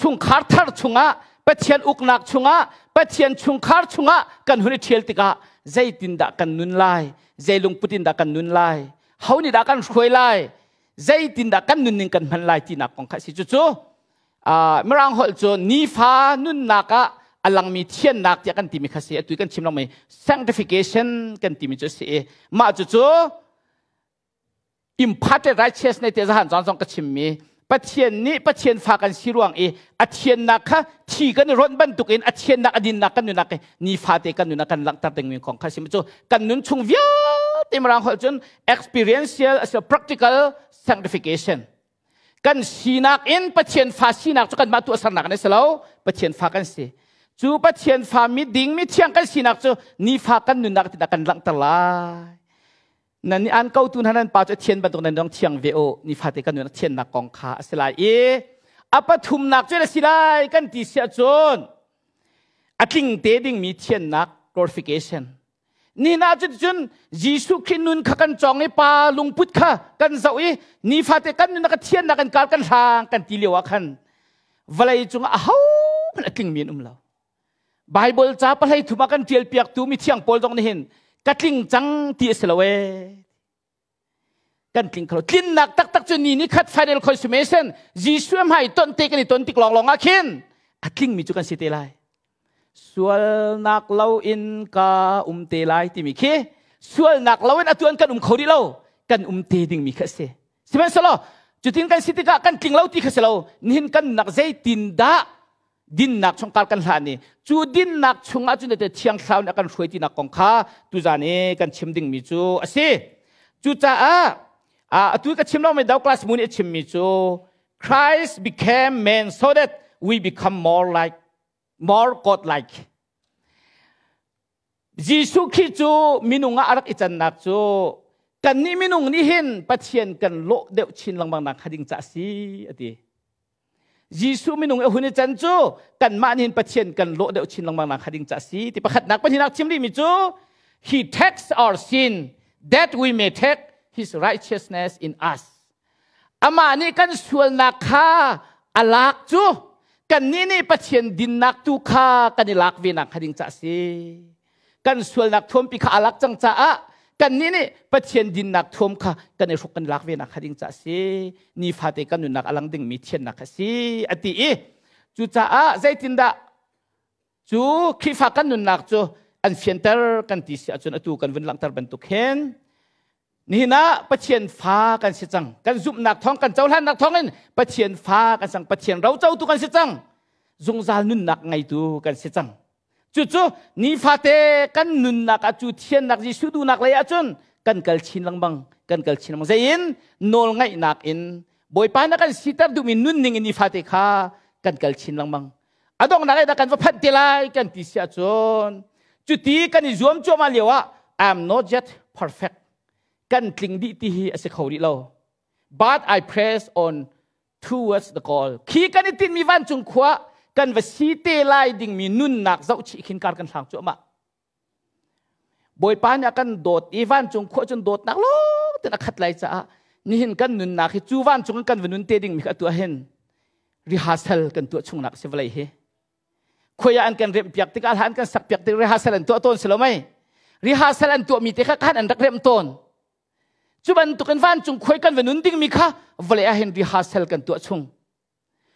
chungkhar thar chungah Pathian uknak chungah Pathian chungkhar chungah kan hun i ṭhial tikah zeitindah kan nun lai, zei lungput in dah kan nun lai, ho nih dah kan hruai lai, zeitindah kan nunning kan hman lai tinak kong kha a si. Cucu Mirang holh cu nifa nunnak ah a langmi thiannak tiah kan timi kha si. Atu kan chim lengmang sanctification kan timi cu a si i mah cucu imparted righteousness te zahan zong zong ka chimmi Pathian nih Pathian fa kan si ruang i a thiannak kha thi kan i ronh bantukin a thiannak a dinnak kan nunnak i nifate kan nunnak kan langhter dingmi kong kha si cu kan nun chung vialte mirang holh cun experiential asilo practical sanctification kan sinak in Pathian fa sinak cu kanmah tuahsernak an si lo. Pathian fa kan si. Cu Pathian fa mi ding mi thiang kan sinak cu nifa kan nunnak tina kan langhter lai. Nan nih an kotu hna nan pa cu thian bantuk nan dong thiang ve u. Nifate kan nunnak thiannak kong kha a si lai i a pathumnak cu a si lai kan ti siah cun a tling te dingmi thiannak glorification. Nihin ah cun Jesuh Khrih nun kha kan cawng i pa lungput kha kan zoh i nifate kan nunnak a thiannak kan kar kan hlang kan ti lio ah khan vawlei cungah ahohmanh a tlingmi an um lo. Bible ca pahlei thum ah kan ṭial piaktu mithiang Paul zong nih hin ka tling cang ti a si lo ee. Kan tling kho. Tlinnak taktak cu ni ni khat final consummation Jesuh hmai ton te kan i ton tik lawnglawng ah khin a tlingmi cu kan si te lai. Sualnak lo in ka um te lai timi khi sualnak lo in atu an kan um kho rih lo kan um te dingmi kha a si. Sihmanhsehlaw cutin kan si tikah kan tling lo ti kha si lo. Nihin kan nak zeitin dah dinnak chungkar kan hlan i cu dinnak chungah cun te thiang thlarau nih a kan hruai tinak kong kha tuzan i kan chim dingmi cu a si. Cucaah atu ka chim lomi Douglas Moo nih a chimmi cu Christ became man so that we become more like more God like. Jesuh Khrih cu minung ah a rak i cannak cu kannih minung nih hin Pathian kan lawh deuh chin lengmang nak kha ding ca a si a ti. Jesuh minung a hun i can cu kanmah nih hin Pathian kan lawh deuh chin lengmang nak kha ding ca a si ti pakhatnak. Pahnihnak chim rihmi cu he takes our sin that we may take his righteousness in us. Amah nih kan sualnak kha a lak cu kannih nih Pathian dinnak tu kha kan i lak ve nak kha ding ca a si. Kan sualnak thuampi kha a lak cang caah kannih nih Pathian dinnak thuam kha kan i hruk kan lak ve nak kha ding ca si. Nifate kan nunnak a lang dingmi thiannak kha si a ti i cucaah zeitindah cu Khrihfa kan nunnak cu an fianter kan ti si ahcun atu kan vun langhter bantuk hin nihin ah Pathian fa kan si cang. Kan zumhnak thawng, kan cohlannak thawng in Pathian fa kan sang, Pathian rocotu kan si cang, zungzal nunnak ngeitu kan si cang. Cucu nifate kan nunnak ah cu thiannak Jesuh duhnak lei ahcun kan kal chin lengmang, kan kal chin lengmang. Zeiin nawl ngaihnak in Bawipa na kan siter duhmi nunning in nifate kha kan kal chin lengmang. A donghnak ah kan va phanh te lai kan ti si ahcun cuti kan i zuam cuahmah lio ah I am not yet perfect. Kan tling dih ti hi a si kho rih lo. But I press on towards the goal. Khi kan i tinhmi vancung khua kan va si te lai dingmi nunnak zohchih khin kar kan hlang cuahmah. Bawipa nih a kan dawt i vancung khua cun dawtnak lawng ten a khat lai caah nihin kan nunnak hi cu vancung in kan va nun te dingmi kha atu hin rehearsal kan tuah chungnak si vawlei hi. Khuai ah an kan remh piak tikah an kan sak piak tik rehearsal an tuah tawn si lo mei. Rehearsal an tuahmi te kha khan an rak remh tawn. Cu bantukin vancung khuai kan va nun dingmi kha vawlei ah hin rehearsal kan tuah chung.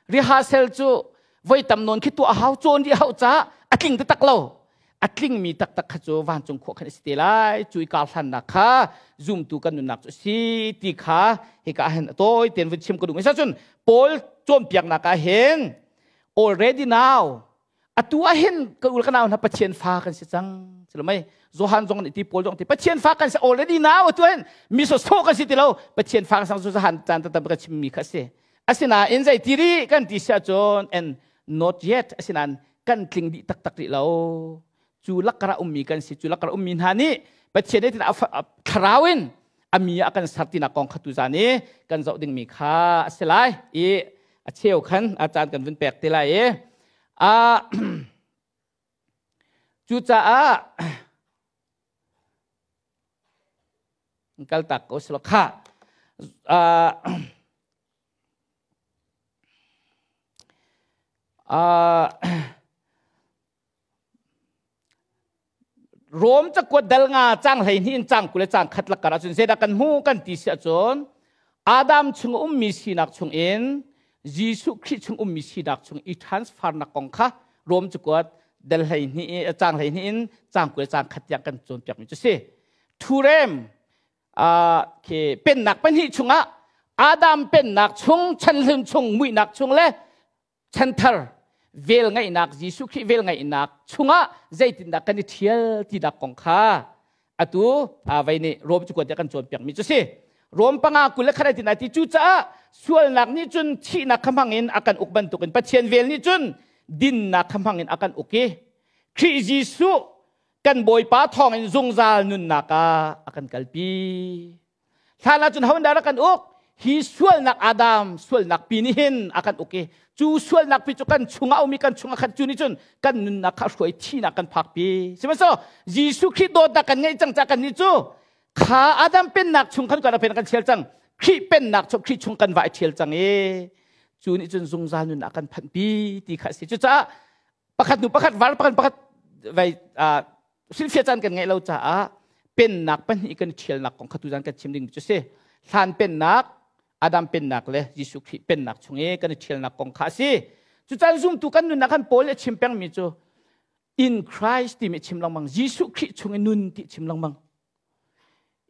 Rehearsal cu voi tam nawn khi tuah hau, cawn rih hau caah a tling taktak lo. A tlingmi taktak kha cu vancung khua khan a si te lai. Cu i kar hlannak kha zumtu kan nunnak cu a si ti kha hika ah hin a tawi tein vun chim ka duh. Cun Paul cawnpiaknak ah hin already now atu ah hin ka ul ka nau hna Pathian fa kan si cang. Silomai Johan zong nih ti, Paul zong ti, Pathian fa kan si already now. Atu hin mi sawsawh kan si ti lo, Pathian fa kan sang. Johan caan tam ka chimmi kha si. Asinain zei ti ri kan ti si ahcun and not yet, asinain kan tling dih taktak rih lo. Cu lakara ummi kan si. Cu lakara ummi hna nih Pathian nih thlarau in Ami ah kan ser tinak kong kha tuzan i kan zoh dingmi kha a si lai i a cheu khan a caan kan vun pek te lai i cucaah kal tak ko silo kha. Rom cakuat dal nga cang 12 in cang 20 le cang 1 lakar ahcun zeidah kan hmu kan ti si ahcun, Adam chung ummi sinak chung in Jesuh Khrih chung ummi sinak chung i transfer nak kong kha Rom cakuat dal 12 cang 12 in cang 20 le cang 1 tiang kan cawnpiak mi cu si. Thurem khi pennak pahnih chungah, Adam pennak chung, chanhlun chung muihnak chung le chanthar vel ngaihnak, Jesuh Khrih vel ngaihnak chungah zeitindah kan i ṭhial tinak kong kha atu vei nih Rom cu kuat kan cawnpiak mi cu si. Rom 5:21 tin ti. Cucaah sualnak nih cun thihnak kha hmang in a kan uk bantukin Pathian vel nih cun dinnak kha hmang in a kan uk i Khrih Jesuh kan Bawipa thawngin zungzal nunnak ah a kan kalpi. Hlan ahcun ho dah kan uk? Hi sualnak, Adam sualnak pi nih hin a kan uk i cu sualnak pi cu kan chungah umi, kan chungah khan cu nih cun kan nunnak kha hruai, thihnak kan phak pi. Sihmanhsehlaw Jesuh Khrih dawtnak kan ngeih cang caah kan nih cu kha Adam pennak chung khan kan pen kan thial cang, Khrih pennak chung, Khrih chung kan va i thial cang i cu nih cun zungzal nunnak kan phanh pi ti kha a si. Cucaah pakhat hnu pakhat var pakhat pakhat vai hrilhfiah caan kan ngeih lo caah pennak pahnih kan ṭhialnak kong kha tuzan kan chim ding cu si. Hlan pennak, Adam pennak le Jesuh Khrih pennak chung i kan i ṭhialnak kong kha a si. Cucan zumtu kan nunnak kan Paul nih a chim pengmi cu in Christ timi chim lengmang, Jesuh Khrih chung i nun ti chim lengmang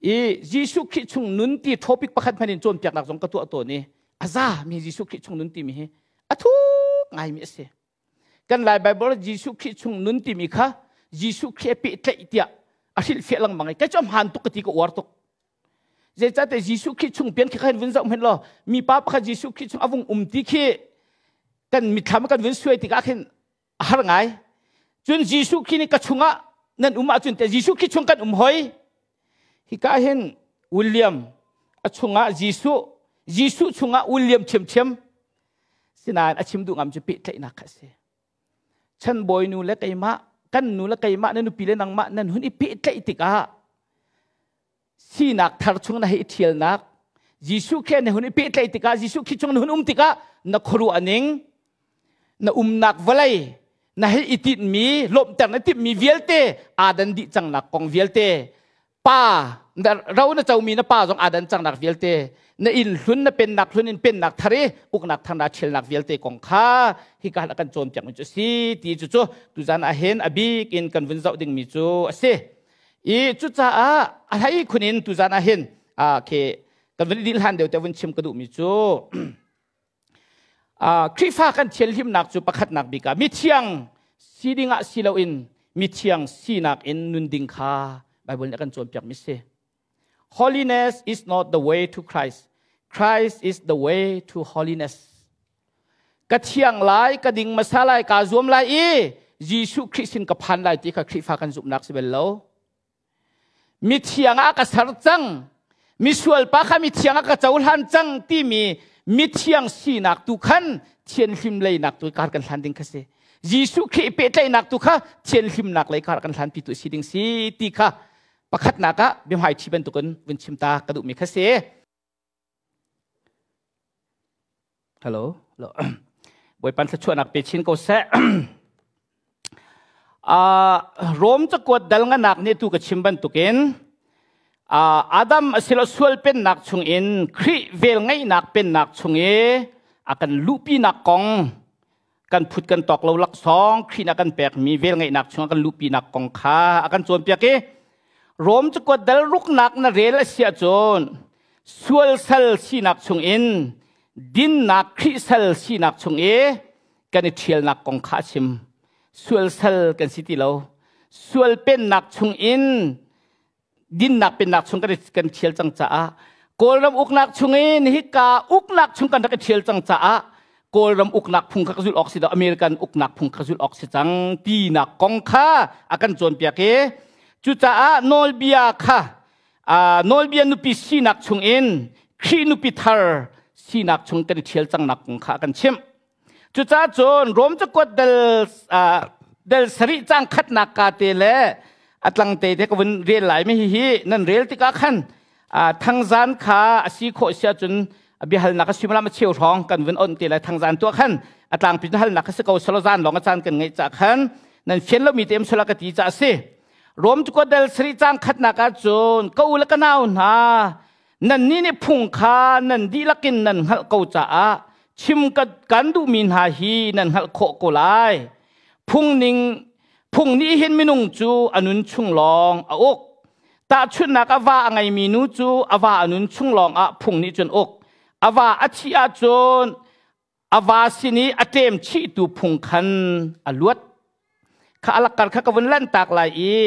i Jesuh Khrih chung nun ti topic pakhat hmanh in cawnpiaknak zong ka tuah tawn i a za mi Jesuh Khrih chung nun timi hi a thuk ngaimi a si. Kan Lai Bible Jesuh Khrih chung nun timi kha Jesuh Khrih a pehtlaih tiah a hrilhfiah lengmang i kei cu a hmaan tuk ka ti, ka uar tuk. Zeicahtiah Jesuh Khrih chung pian khi khan vun zoh hmenh law, mipa pakhat Jesuh Khrih chung a vung um ti khi kan mitthlam kan vun suai tikah khin a har ngai. Cun Jesuh Khrih nih ka chungah nan um ahcun te Jesuh Khrih chung kan um hoi. Hika hin William a chungah Jesuh, Jesuh chungah William ṭhiamṭhiam. Sinain a chim duh ngam cu pehtlaihnak kha a si. Chan bawi nu le keimah, kan nu le keimah, na nupi le nangmah nan hun i pehtlaih tikah sinak thar chung na hei ṭhialnak, Jesuh khi na hun i pehtlaih tikah, Jesuh khi chung na hun um tikah na khuaruah ning, na umnak vawlei, na hei i tinhmi, lawmhter na timhmi vialte aa dan dih cangnak kong vialte, pa ro na comi na pa zong aa dan cangnak vialte, na inn hlun, na pennak hlun in pennak thar i uknak thar na ṭhialnak vialte kong kha hika kan cawnpiak mi cu a si ti cu cu tuzan ah hin a bik in kan vun zoh dingmi cu a si i cucaah a hlei khun in tuzan ah hin khi kan vun dil hlan deuh te vun chim ka duhmi cu, Khrihfa kan thianhlimnak cu pakhatnak bik ah mithiang si ding ah si loin mithiang sinak in nun ding kha Bible nih a kan cawnpiak mi si. Holiness is not the way to Christ. Christ is the way to holiness. Ka thiang lai, ka ding masa lai, ka zuam lai i Jesuh Khrih sin ka phan lai ti kha Khrihfa kan zumhnak si bel lo. Mithiang ah ka ser cang, misual pa kha mithiang ah ka cohlan cang timi mithiang sinak tu khan thianhlim leinak tu kar kan hlan ding kha si. Jesuh Khrih pehtlaihnak tu kha thianhlimnak lei kar kan hlan pi tu si ding si ti kha pakhatnak ah biahmai ṭhi bantukin vun chim ta ka duhmi kha si. Hello. Hello. Bawipa thluachuahnak pe chin ko seh. Rom cakuat dal nganak nih tu ka chim bantukin Adam asilo sual pennak chungin Khrih vel ngeihnak pennak chung i a kan luhpinak kong, kan phut kan tawk lo laksawng Khrih na kan pekmi vel ngeihnak chung a kan luhpinak kong kha a kan cawnpiak i Rom cakuat dal ruknak na rel a si ahcun sual sal sinak chungin dinnak Khrih sal sinak chung i kan i ṭhialnak kong kha a chim. Sual sal kan si ti lo. Sual pennak chungin dinnak pennak chung kan ṭhial cang caah, Kawlram uknak chungin hika uknak chung kan rak i ṭhial cang caah, Kawlram uknak phung kha ka zulh awk si lo, American uknak phung kha zulh awk si cang tinak kong kha a kan cawnpiak i cucaah nawlbia kha Nawlbia nupi sinak chungin Khrih nupi thar sinak chung kan i ṭhial cangnak kong kha a kan chimh. Cucaah cun Rom cakuat del del sarih cang khatnak ka te le a tlang te te ka vun rel lai mi hihi nan rel tikah khan thangzan kha a si khawh si ahcun biahalnak a suimilam a cheu hrawng kan vun on te lai. Thangzan tuah khan a tlangpi halnak kha si ko selo zan lawng a caan kan ngeih cah khan nan fian lomi te sala ka ti ca a si. Rom cakuat del sarih cang khatnak ah cun ka u le ka nau hna, nan nih nih phung kha nan dihlak in nan hngalh ko caah chim kan duhmi hna hi nan hngalh khawh ko lai. Phung ning phung nih hin minung cu a nun chung lawng a uk. Tahchunhnak, a va a ngeimi nu cu a va a nun chung lawng ah phung nih cun uk. A va a thih ahcun a va sin i a ṭem chihtu phung khan a luat. Kha alakar kha ka vun lanhtak lai i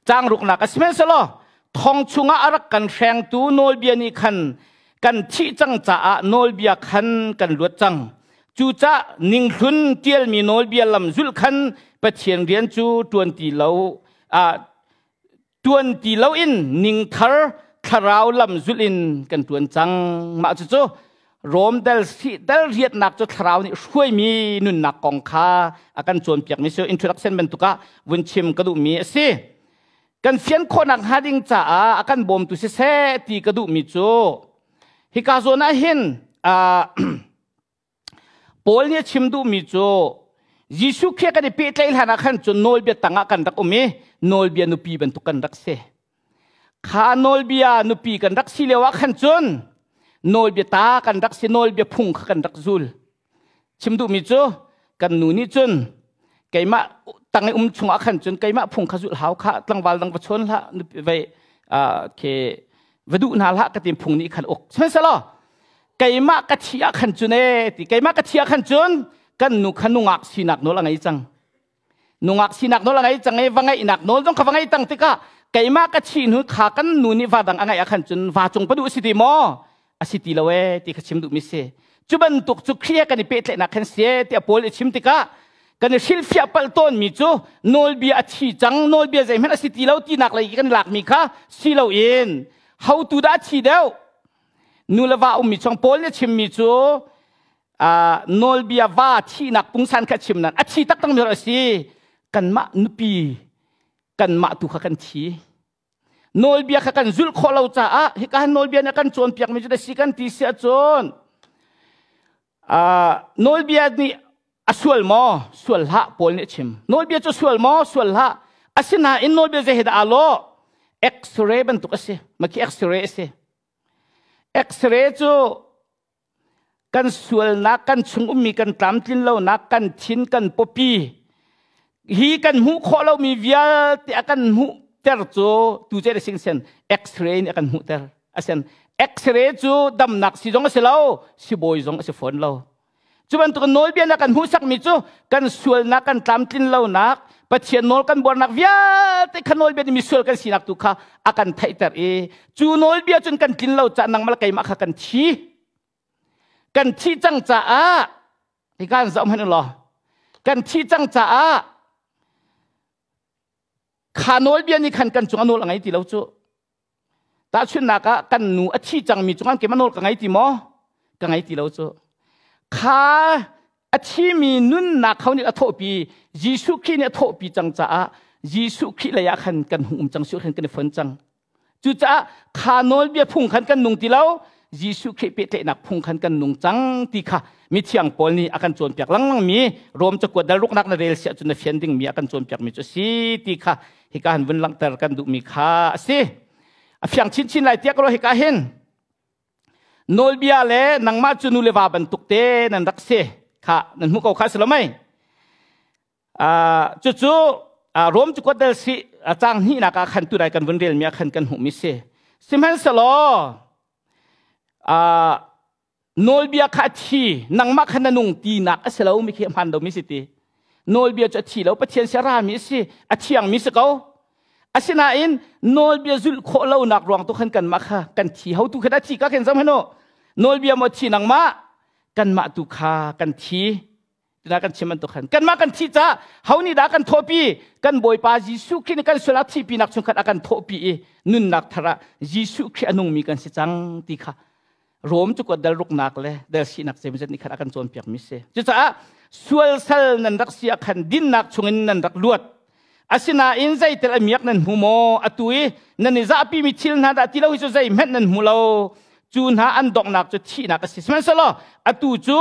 Changruknak a sihmanhsehlaw thong chungah a rak kan hrengtu nawlbia nih khan kan thih cang caah nawlbia khan kan luat cang. Cucah ninghlun tialmi nawlbia lam zulh khan Pathian rian cu ṭuan ti lo ṭuan ti loin ningthar thlarau lam zulh in kan ṭuan cang. Mah cucu Rom dal si dal riatnak cu thlarau nih hruaimi nunnak kong kha a kan cawnpiakmi si. Introduction bantuk ah vun chim ka duhmi a si. Kan fian khawhnak hnga ding caah a kan bawmtu siseh ti ka duhmi cu hika zawn ah hin Paul nih a chim duhmi cu Jesuh Khrih kan i pehtlaih hlan ah khan cun nawlbia tangah kan rak um i nawlbia nupi bantuk kan rak si. Kha nawlbia nupi kan rak si lio ah khan cun nawlbia ta kan rak si, nawlbia phung kha kan rak zul. Chim duhmi cu kan nu nih cun keimah tang i um chungah khan cun keimah phung kha zulh hau kha, tlangval dang va chawn hlah, vai ke va duh hna hlah ka ti, phung nih khan uk. Sihmanhsehlaw keimah ka thi ah khan cun e ti keimah ka thi ah khan cun kan nu kha nungak sinak nawl a ngei cang. Nungak sinak nawl a ngei cang i va ngeihnak nawl zong kha va ngei tang tikah keimah ka thi hnu kha kan nu nih va dang a ngeih ah khan cun va cung pa duh a si ti maw? A si ti lo e ti kha chim duhmi si. Cu bantuk cu Khrih he kan i pehtlaihnak khan si e tiah Paul i chim tikah kan i hrilhfiah palh tawnmi cu nawlbia a thi cang, nawlbia zeihmanh a si ti lo tinak lei kan lakmi kha si loin hotu dah a thi deuh? Nu le va ummi chung Paul nih a chimmi cu nawlbia va thihnak pungsan kha chim nan a thi taktak mi a si. Kanmah nupi kanmah tu kha kan thi, nawlbia kha kan zulh khawh lo caah hika han nawlbia nih kan cawnpiak mi cu da si kan ti si ahcun nawlbia nih a sual maw? Sual hlah. Paul nih a chim, nawlbia cu sual maw? Sual hlah. Asinain nawlbia zei he dah aa lawh? X-ray bantuk a si. Makhi X-ray a si. X-ray cu kan sualnak, kan chung ummi kan tlamtlin lonak, kan thin, kan pawpi hi kan hmuh khawh lomi vialte a kan hmuhter cu tu ce sing sen x-ray nih a kan hmuhter asen. X-ray cu damnak si zong a si lo, sibawi zong a si fawn lo. Cu bantuk nawlbia na kan hmuhsakmi cu kan sualnak, kan tlamtlin lonak, Pathian nawl kan buarnak vialte kha nawlbia nih misual kan sinak tu kha a kan theihter i cu nawlbia cun kan tlin lo caah nangmah le keimah kha kan thi. Kan thih cang caah hika an zoh hmanh u law kan thih cang caah kha nawlbia nih khan kan cung a nawl a ngei ti lo cu. Tahchunhnak ah kan nu a thi cangmi cungah keimah nawl ka ngei ti maw? Ka ngei ti lo cu. Kha a thimi nunnak kho nih a thawhpi, Jesuh Khrih nih a thawhpi cang caah Jesuh Khrih lei ah khan kan hung um cang, khan kan i fon cang. Cucaah kha nawlbia phung khan kan nung ti lo, Jesuh Khrih pehtlaihnak phung khan kan nung cang ti kha mithiang Paul nih a kan cawnpiak lengmang mi Rom cakuat dal ruknak na rel siah cun na fian dingmi a kan cawnpiak mi cu a si ti kha hika han vun langhter kan duhmi kha a si. A fiang chinchin lai tiah ka ruah. Hika hin nawlbia le nangmah cu nu le va bantuk te nan rak si kha nan hmuh ko kha si lo mei? Cucu Rom cakuat dal si cang hnihnak ah khan tunai kan vun relmi ah khan kan hmuhmi si. Sihmanhsehlaw nawlbia kha a thi, nangmah kha na nung tinak a si lo mi khi a hmaan lomi si ti. Nawlbia cu a thi lo, Pathian si a rami a si, a thiangmi si ko. Asinain nawlbia zulh khawh lonak ruang tu khan kanmah kha kan thi. Hotu kha dah thi ka khen zam hanu? Nawlbia maw thi, nangmah? Kanmah tu kha kan thi. Tina kan chim bantuk khan kanmah kan thih caah ho nih dah kan thawhpi? Kan Bawipa Jesuh Khrih nih kan sualnak thihpinak chung khan a kan thawhpi i nunnak thar ah Jesuh Khrih a nungmi kan si cang ti kha Rom cu kuat dal ruknak le dal sinak zeimawzat nih khan a kan cawnpiak mi si. Cucaah sual sal nan rak si ah khan dinnak chungin nan rak luat. Asinain zeitel a miak nan hmu maw? Atu i nan i zahpi mi thil hna dah ti lo hi cu zeihmanh nan hmu lo. Cu hna an donghnak cu thihnak a si. Sihmanhsehlaw atu cu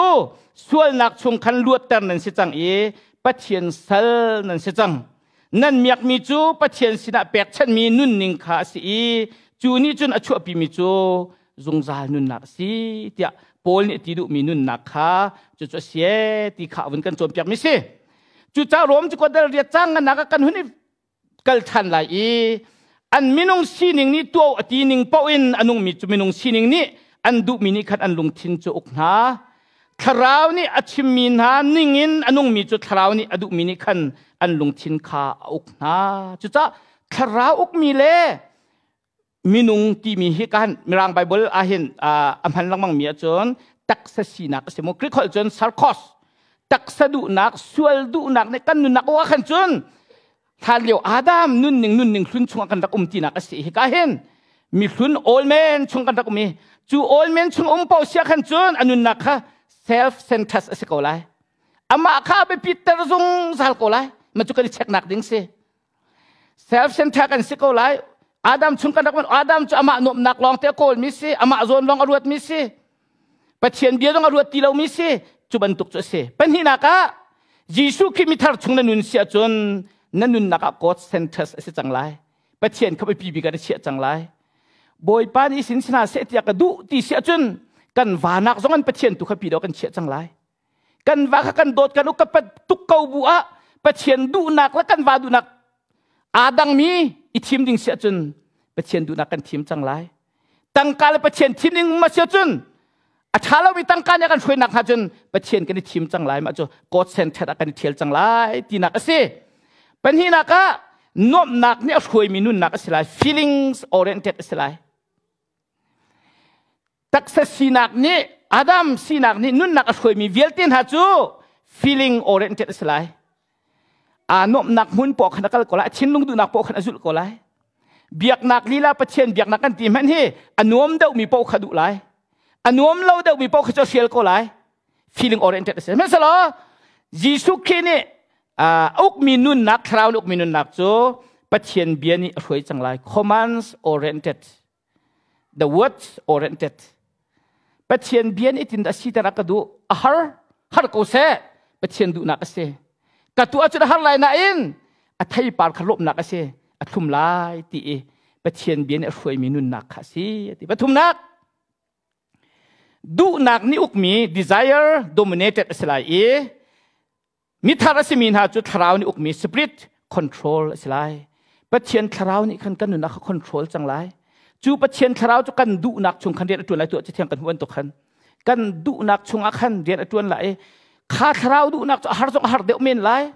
sualnak chung khan luatter nan si cang i Pathian sal nan si cang. Nan miakmi cu Pathian sinah pekchanhmi nunning kha a si i cu nih cun a chuahpimi cu zungzal nunnak a si tiah Paul nih a ti duhmi nunnak kha cucu a si ti kha a vun kan cawnpiakmi si. Cucaah Rom cu dal riat cang ngannak ah kan hun i kal ṭhan lai i an minung sining nih tuah a ti ning paoh in a nungmi cu minung sining nih an duhmi nih khan an lungthin cu uk hna. Thlarau nih a chimmi hna ningin a nungmi cu thlarau nih a duhmi nih khan an lungthin kha a uk hna. Cucaah thlarau ukmi le minung timi hi kan Mirang Bible ahhin a hman lengmang mi ahcun taksa sinak a si mu. Greek holh cun sarkos, taksa duhnak, sual duhnak nih kan nunnak awk ah khan cun hlan lio Adam nunning nunning hlun chungah kan rak um tinak a si. Hika hin mi hlun old man chung kan rak um i cu old man chung um paoh sia khan cun a nunnak kha self centered a si ko lai, amah kha biapit ter zungzal ko lai. Ma cu kan i checknak ding si. Self-centered kan si ko lai. Adam chung kan rak Adam cu amah nuamhnak lawng te a kawlmi si, amah zawn lawng a ruatmi si, Pathian bia zong a ruat ti lomi si, cu bantuk cu a si. Pahnihnak ah Jesuh Khrih mithar chung na nun si ahcun na nunnak ah God centered a si cang lai. Pathian kha biapi bik ah na chiah cang lai. Bawipa nih sin sina seh tiah ka duh ti si ahcun kan vanak zong an Pathian tu kha pi dawh kan chiah cang lai. Kan va kha kan dawt, kan uk ka tuk ko bu ah Pathian duhnak le kan va duhnak aa dangmi i thim ding si ahcun Pathian duhnak kan thim cang lai. Tangka le Pathian thim ding ma si ahcun a ṭha lomi tangka nih a kan hruainak hnga cun Pathian kan i thim cang lai. Mah cu God centered ah kan i ṭhial cang lai tinak a si. Pahnihnak ah nuamhnak nih a hruaimi nunnak a si lai, feelings oriented a si lai. Taksa sinak nih, Adam sinak nih nunnak a hruaimi vialte hna cu feeling oriented a si lai. Aa nuamhnak hmun paoh khan a kal ko lai, a thinlung duhnak paoh khan a zulh ko lai. Biaknak lila Pathian biaknak kan ti hmanh hi a nuam deuhmi paoh kha duh lai. A nuam lo deuhmi paoh kha cu a hrial ko lai. Feeling oriented a si. Hmanhsehlaw Jesuh Khrih nih ukmi nunnak, thlarau nih ukmi nunnak cu Pathian bia nih a hruai cang lai. Commands oriented. The words oriented. Pathian bia nih tin a siter a ka duh. A har, har ko seh. Pathian duhnak a si. Ka tuah cun a har lai nain a theipar kha lawmhnak a si. A thlum lai ti i Pathian bia nih a hruaimi nunnak kha a si. Ti pathumnak, duhnak nih ukmi desire dominated a si lai i Mithar a simi hna cu thlarau nih ukmi spirit control a si lai. Pathian thlarau nih khan kan nunnak kha control cang lai. Cu Pathian thlarau cu kan duhnak chung khan rian a ṭuan lai, tuah cathiang kan hmuh bantuk khan. Kan duhnak chungah khan rian a ṭuan lai. Kha thlarau duhnak cu a har zong a har deuh men lai.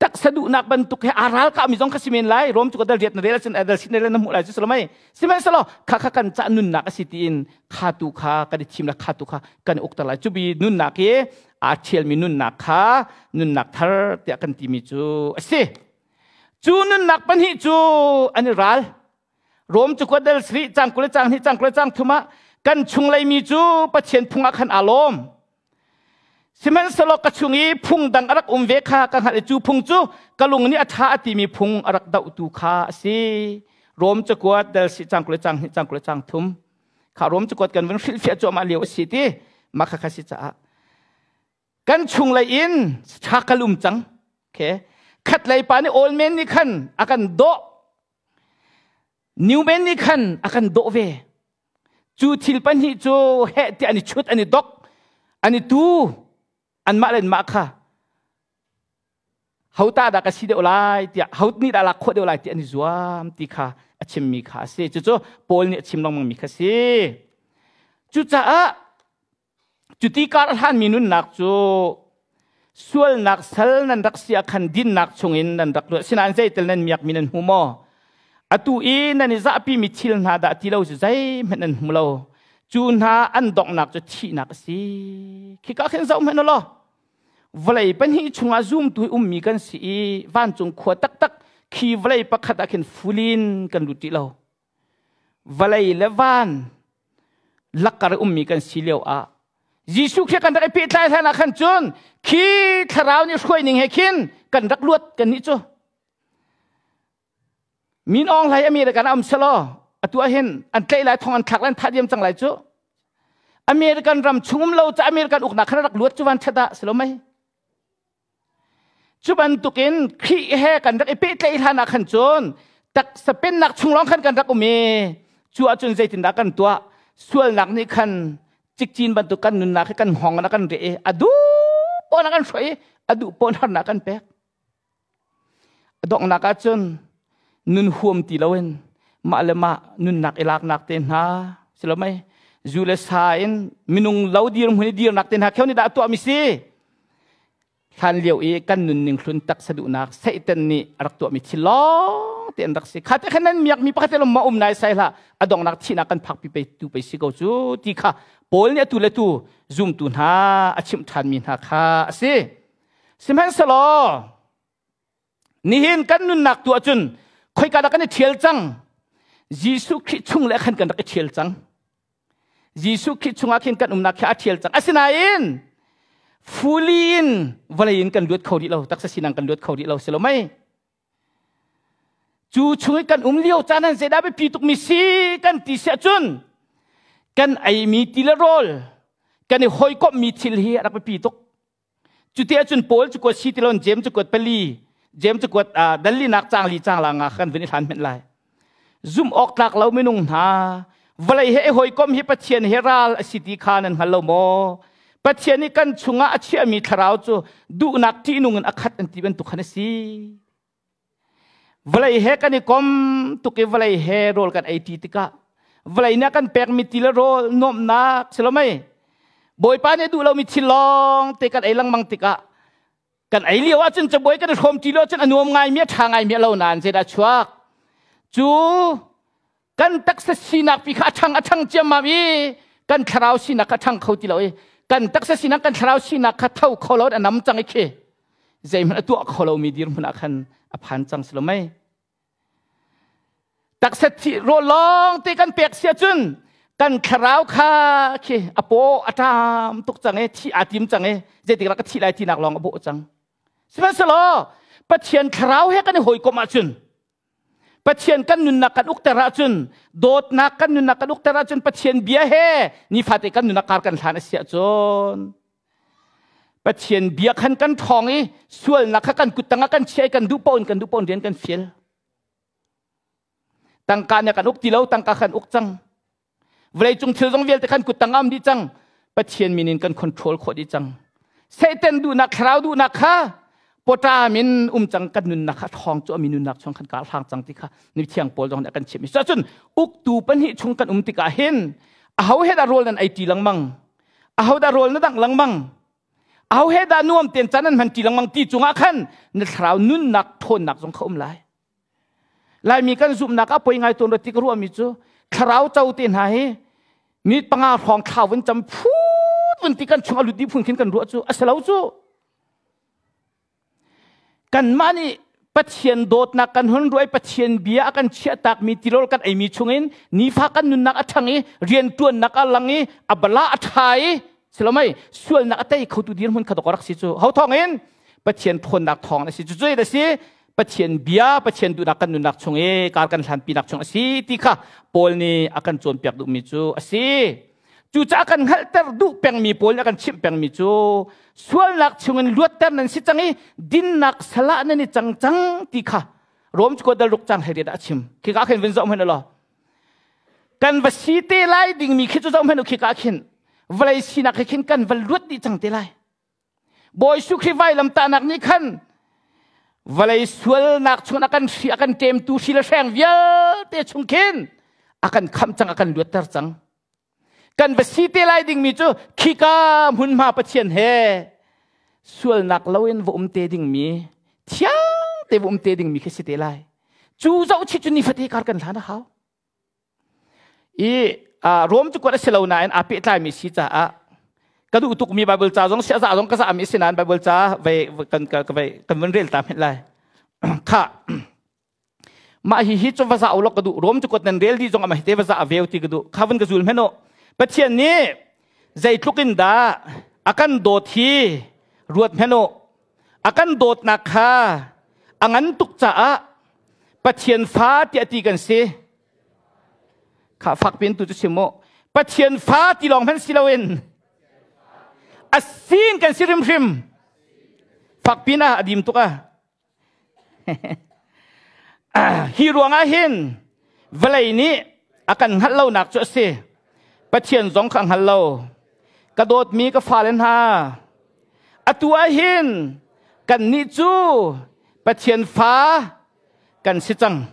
Taksa duhnak bantuk he aa ralkahmi zong kha si men lai. Rom cu ka dal riat na rel ahcun adal sin na hmuh lai cu si Sihmanhsehlaw kha kha kan cah nunnak a si tiin kha tu kha kan i thim la, kha tu kha kan i ukter lai. Cu bi nunnak hi aa ṭhialmi nunnak kha nunnak thar tiah kan timi cu a si. Cu nunnak pahnih cu an i ral. Rom cu kuat dal sarih cang 20 cang hnih cang 20 cang thum ah kan chunglei mi cu Pathian phung ah khan aa lawm. Sihmanhsehlaw ka chung i phung dang a rak um ve kha ka hngalh i cu phung cu ka lung nih a ṭha a timi phung a rak dohtu kha a si. Rom cakuat dal si cang 20 cang hnih cang 20 cang thum kha Rom cakuat kan vun hrilhfiah cuahmah lio a si ti mah kha kha si caah kan chunglei in ṭha kal um cang. Okay. Khat lei pa nih old man nih khan a kan dawh, new man nih khan a kan dawh ve. Cu thil pahnih cu heh tiah an i chut, an i dok, an i tu, anmah le anmah kha ho ta dah ka si deuh lai tiah, ho nih dah lak khawh deuh lai ti an i zuam ti kha a chimmi kha a si. Cucu Paul nih a chim lengmangmi kha si. Cucaah cuti kar a hlanmi nunnak cu sualnak sal nan rak si ah khan dinnak chungin nan rak luat. Sinain zeitel nan miakmi nan hmu maw? Atu i nan i zahpimi thil hna dah ti lo cu zeihmanh nan hmu lo. Cu hna an donghnak cu thihnak a si. Khika khin zoh hmanh u law. Vawlei pahnih chungah zumtu hi ummi kan si i vancung khua taktak khi vawlei pakhat ah khin fulin kan lut rih lo. Vawlei le van lakkar ummi kan si lio ah Jesuh Khrih kan rak i pehtlai hlan ah khan cun khi thlarau nih hruai ning he khin kan rak luat kan nih cu. Min Aung Hlaing American ah um selaw atu ah hin an tlaih lai thong an thlak lai an thah diam cang lai cu. American ram chung um lo ca American uknak khan rak luat cu van that ah si lo mei. Cu bantukin Khrih he kan rak i pehtlaih hlan ah khan cun taksa pennak chung lawng khan kan rak um i cu ahcun zeitindah kan tuah? Sualnak nih khan cikcin bantuk kan nunnak hi kan hngawng in a kan reh i a duh pawn a kan hruai i a duh pawn harnak kan pek. A donghnak ahcun nun huam ti loin mah le mah nunnak i laknak te hna si lo mei zu le sa in minung lo dirhmun i dirnak te hna kheu nih dah a tuahmi si. Hlan lio i kan nunning hlun taksa duhnak Satan nih a rak tuahmi thil lawng te an rak si. Kha te khan nan miakmi pakhat te lawng ma um nai sai hlah a donghnak thihnak kan phakpi pe tu pei si ko cu ti kha Paul nih atu le tu zumtu hna a chimh ṭhanmi hna kha a si. Sihmanhsehlaw nihin kan nunnak tu ahcun khoika dah kan i ṭhial cang? Jesuh Khrih chung le khan kan rak i ṭhial cang. Jesuh Khrih chungah khin kan umnak khi a ṭhial cang. Asinain fully in vawlei in kan luat kho rih lo, taksa sinak kan luat kho rih lo si lo mei? Cu chung i kan um lio caan han zeidah biapi tukmi si kan ti si ahcun kan eimi ti le rawl kan i hawikomhmi thil hi a rak biapi tuk. Cuti ahcun Paul cu kuat si ti loin Jeim cu kuat pali, Jeim cu kuat dallinak cang li cang la nga kan vun i hlan hmenh lai. Zumh awk tlak lo minung hna, vawlei he i hawikom hi Pathian he ral a si ti kha nan hngal lo maw? Pathian nih kan chungah a chiahmi thlarau cu duhnak ṭihnung in a khat an ti bantuk khan a si. Vawlei he kan i kom tuk i vawlei he rawl kan ei ṭi tikah vawlei nih a kan pekmi ti le rawl nuamhnak si lo mei Bawipa nih duh lomi thil lawng te kan ei lengmang tikah kan ei lio ahcun cabuai kan i hrawm ṭi lio ahcun a nuam ngaimi a ṭha ngaimi a lo nain zeidah a chuak cu kan taksa sinak pi kha a ṭhang a ṭhang ciammam i kan thlarau sinak kha ṭhang kho ti lo i kan taksa sinak kan thlarau sinak kha tho kho lo a nam cang i khi zeihmanh a tuah kho lomi dirhmun ah khan a phan cang si lo mei taksa thi rawl lawng te kan pek si ahcun kan thlarau kha khi a paw a ṭam tuk cang i thi aa tim cang i zeitik ka thi lai tinak lawng a bawh cang sihmanhsehlaw Pathian thlarau he kan i hawikomh ahcun Pathian kan nunnak kan ukter ahcun dawtnak kan nunnak kan ukter ahcun Pathian bia he nifate kan nunnak kar kan hlan a si ahcun Pathian bia khan kan ṭhawng i sualnak kha kan kut tangah kan chiah i kan duh paoh in kan duh paoh in rian kan fial. Tangka nih kan uk ti lo, tangka kan uk cang. Vawleicung thil zong vialte kan kut tangah um dih cang. Pathian min in kan control khawh dih cang. Satan duhnak, thlarau duhnak kha pawṭam in um cang kan nunnak kha ṭhawng cu ami nunnak chung kan kar hlang cang ti kha ni thiang Paul zong nih a kan chimh. Cuahcun uktu pahnih chung kan um tikah hin aho he dah rawl nan ei ṭi lengmang? Aho dah rawl na dangh lengmang? Aho he dah nuam tein caan nan hman ṭi lengmang ti cungah khan na thlarau nunnak ṭhawnnak zong kha um lai. Laimi kan zumhnak ah poi ngai tawn ti ka ruahmi cu thlarau co te hna hi minute panga hrawng thlau vun cam phut vun ti kan chung a lut dih phun khin kan ruah cu a si lo cu. Kanmah nih Pathian dawtnak kan hun ruai Pathian bia a kan chiahtakmi tilol kan eimi chungin nifa kan nunnak a ṭhang i rianṭuannak a lang i a bala a ṭha i silomei sualnak a tei khotu dirhmun kha dok rak si cu ho thawng in Pathian ṭhawnnak thawng a si cu cu a si Pathian bia Pathian duhnak kan nunnak chung i kar kan hlanpinak chung a si ti kha Paul nih a kan cawnpiak duhmi cu a si. Cucaah kan hngalhter duh pengmi Paul nih a kan chimh pengmi cu sualnak chungin luatter nan si cang i dinnak salah nan i cang cang ti kha Rom cu dal ruk cang hei a chim. Khika khin vun zoh hmanh law. Kan va si te lai dingmi khi cu zoh hmanh u khika khin vawlei sinak he khin kan va luat dih cang te lai. Bawi Jesuh Khrih vailamtahnak nih khan vawlei sualnak chung a kan hri a kan ṭemtu hri le hreng vialte chung khin a kan khamh cang a kan luatter cang. Kan va si te lai dingmi cu khika hmunhma Pathian he sualnak loin va um te dingmi thiang te va um te dingmi khi si te lai. Cu zohchih cu nifate kar kan hlan a hau. I Rom cu kuat a si lo nain aa pehtlaimi si caah Ka duh tukmi Bible ca zong siaza zong ka za mi si nain Bible ca vei kan ka vei kan vun rel ta hmet lai. Kha mah hi hi cu va za ulok ka duh Rom cu kot nan rel di zong ama hi te va za veu ti ka duh kha vun ka zul hmeno Pathian nih zeitluk in dah a kan dawt hi ruat hmeno a kan dawtnak kha a ngan tuk caah Pathian fa tiah ti kan si kha fak pin tu cu chim mu Pathian fa ti lawng hmanh si loin a sin kan si hrimhrim fak pin ah a dim tuk ah Hi ruangah hin vawlei nih a kan hngalh lonak cu a si. Pathian zong kha a hngal lo. Ka dawtmi ka fale hna, atu ah hin kannih cu Pathian fa kan si cang.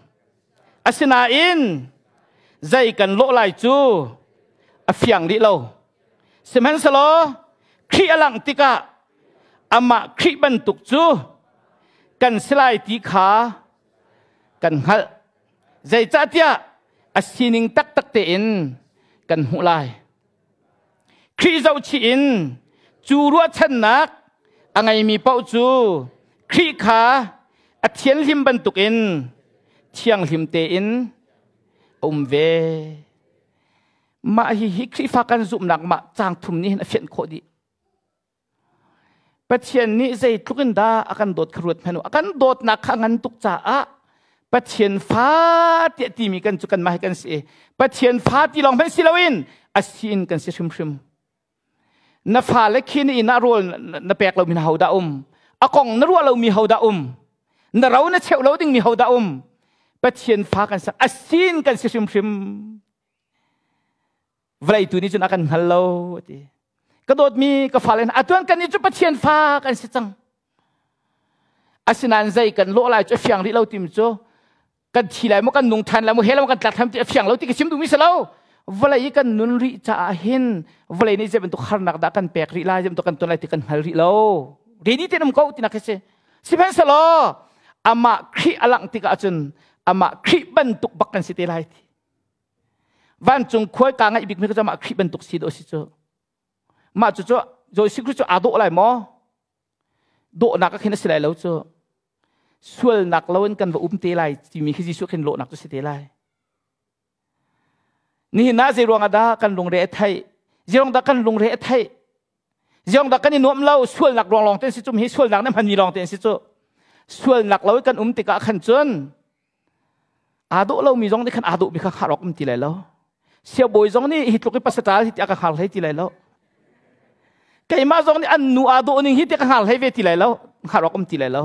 Asinain zei kan lawh lai cu a fiang rih lo. Sihmanhsehlaw Khrih a langh tikah amah Khrih bantuk cu kan si lai ti kha kan hngalh. Zeicahtiah a sining taktak tein kan hmuh lai. Khrih zohchih in cu ruahchannak a ngeimi paoh cu Khrih kha a thianhlim bantukin thianghlim tein a um ve. Mah hihi Khrihfa kan zumhnak mah caang thum nih hin a fianh khawh dih. Pathian nih zeitluk in dah a kan dawt kha ruat hmanh u. A kan dawtnak kha a ngan tuk caah Pathian fa tiah timi kan cu kanmah hi kan si. Pathian fa ti lawng hmanh si loin a si in kan si hrimhrim. Na fale khi na inn ah rawl na pek lomi ho dah um? A kong na ruah lomi ho dah um? Na ro na cheuh lo dingmi ho dah um? Pathian fa kan si. A sin kan si hrimhrim. Vawlei tu nih cun a kan hngal lo ti. Ka dawtmi ka fale hna atuan kan nih cu Pathian fa kan si cang. Asinain zei kan lawh lai cu a fiang rih lo tim cu kan thi lai maw kan nung than lai maw hell maw kan tlak than ti a fiang lo ti ka chim duhmi si lo. Vawlei i kan nun rih caah hin vawlei nih zei bantuk harnak dah kan pek rih lai zei bantuk kan ton lai ti kan hngal rih lo. Ready tein um ko tinak khi si. Sihmanhsehlaw amah Khrih a langh tikah cun amah Khrih bantuk bak kan si te lai ti. Vancung khuai ka ngaih bikmi cu mah Khrih bantuk si dawh si cu. Mah cu cu Jesuh Khrih cu aa dawh lai maw? Dawhnak ah khin a si lai lo cu. Sualnak lo in kan va um te lai timi khi Jesuh khin lawhnak cu si te lai. Nihin ah zei ruang ah dah kan lungre a theih? Zei dah kan lungre a theih? Ziong dah kan i nuam lo sualnak ruang lawng te si cu hi sualnak na hmanmi lawng te si cu. Sualnak lo i kan um tikah khan cun aa dawh lomi zong nih khan aa dawhmi kha khar awk um ti lai lo. Siabawi zong nih hi tluk i pasatal hi tiah ka khar hlei ti lai lo. Keimah zong nih an nu aa dawh ning hi tiah ka hngal hlei ve ti lai lo. Khar awk um ti lai lo.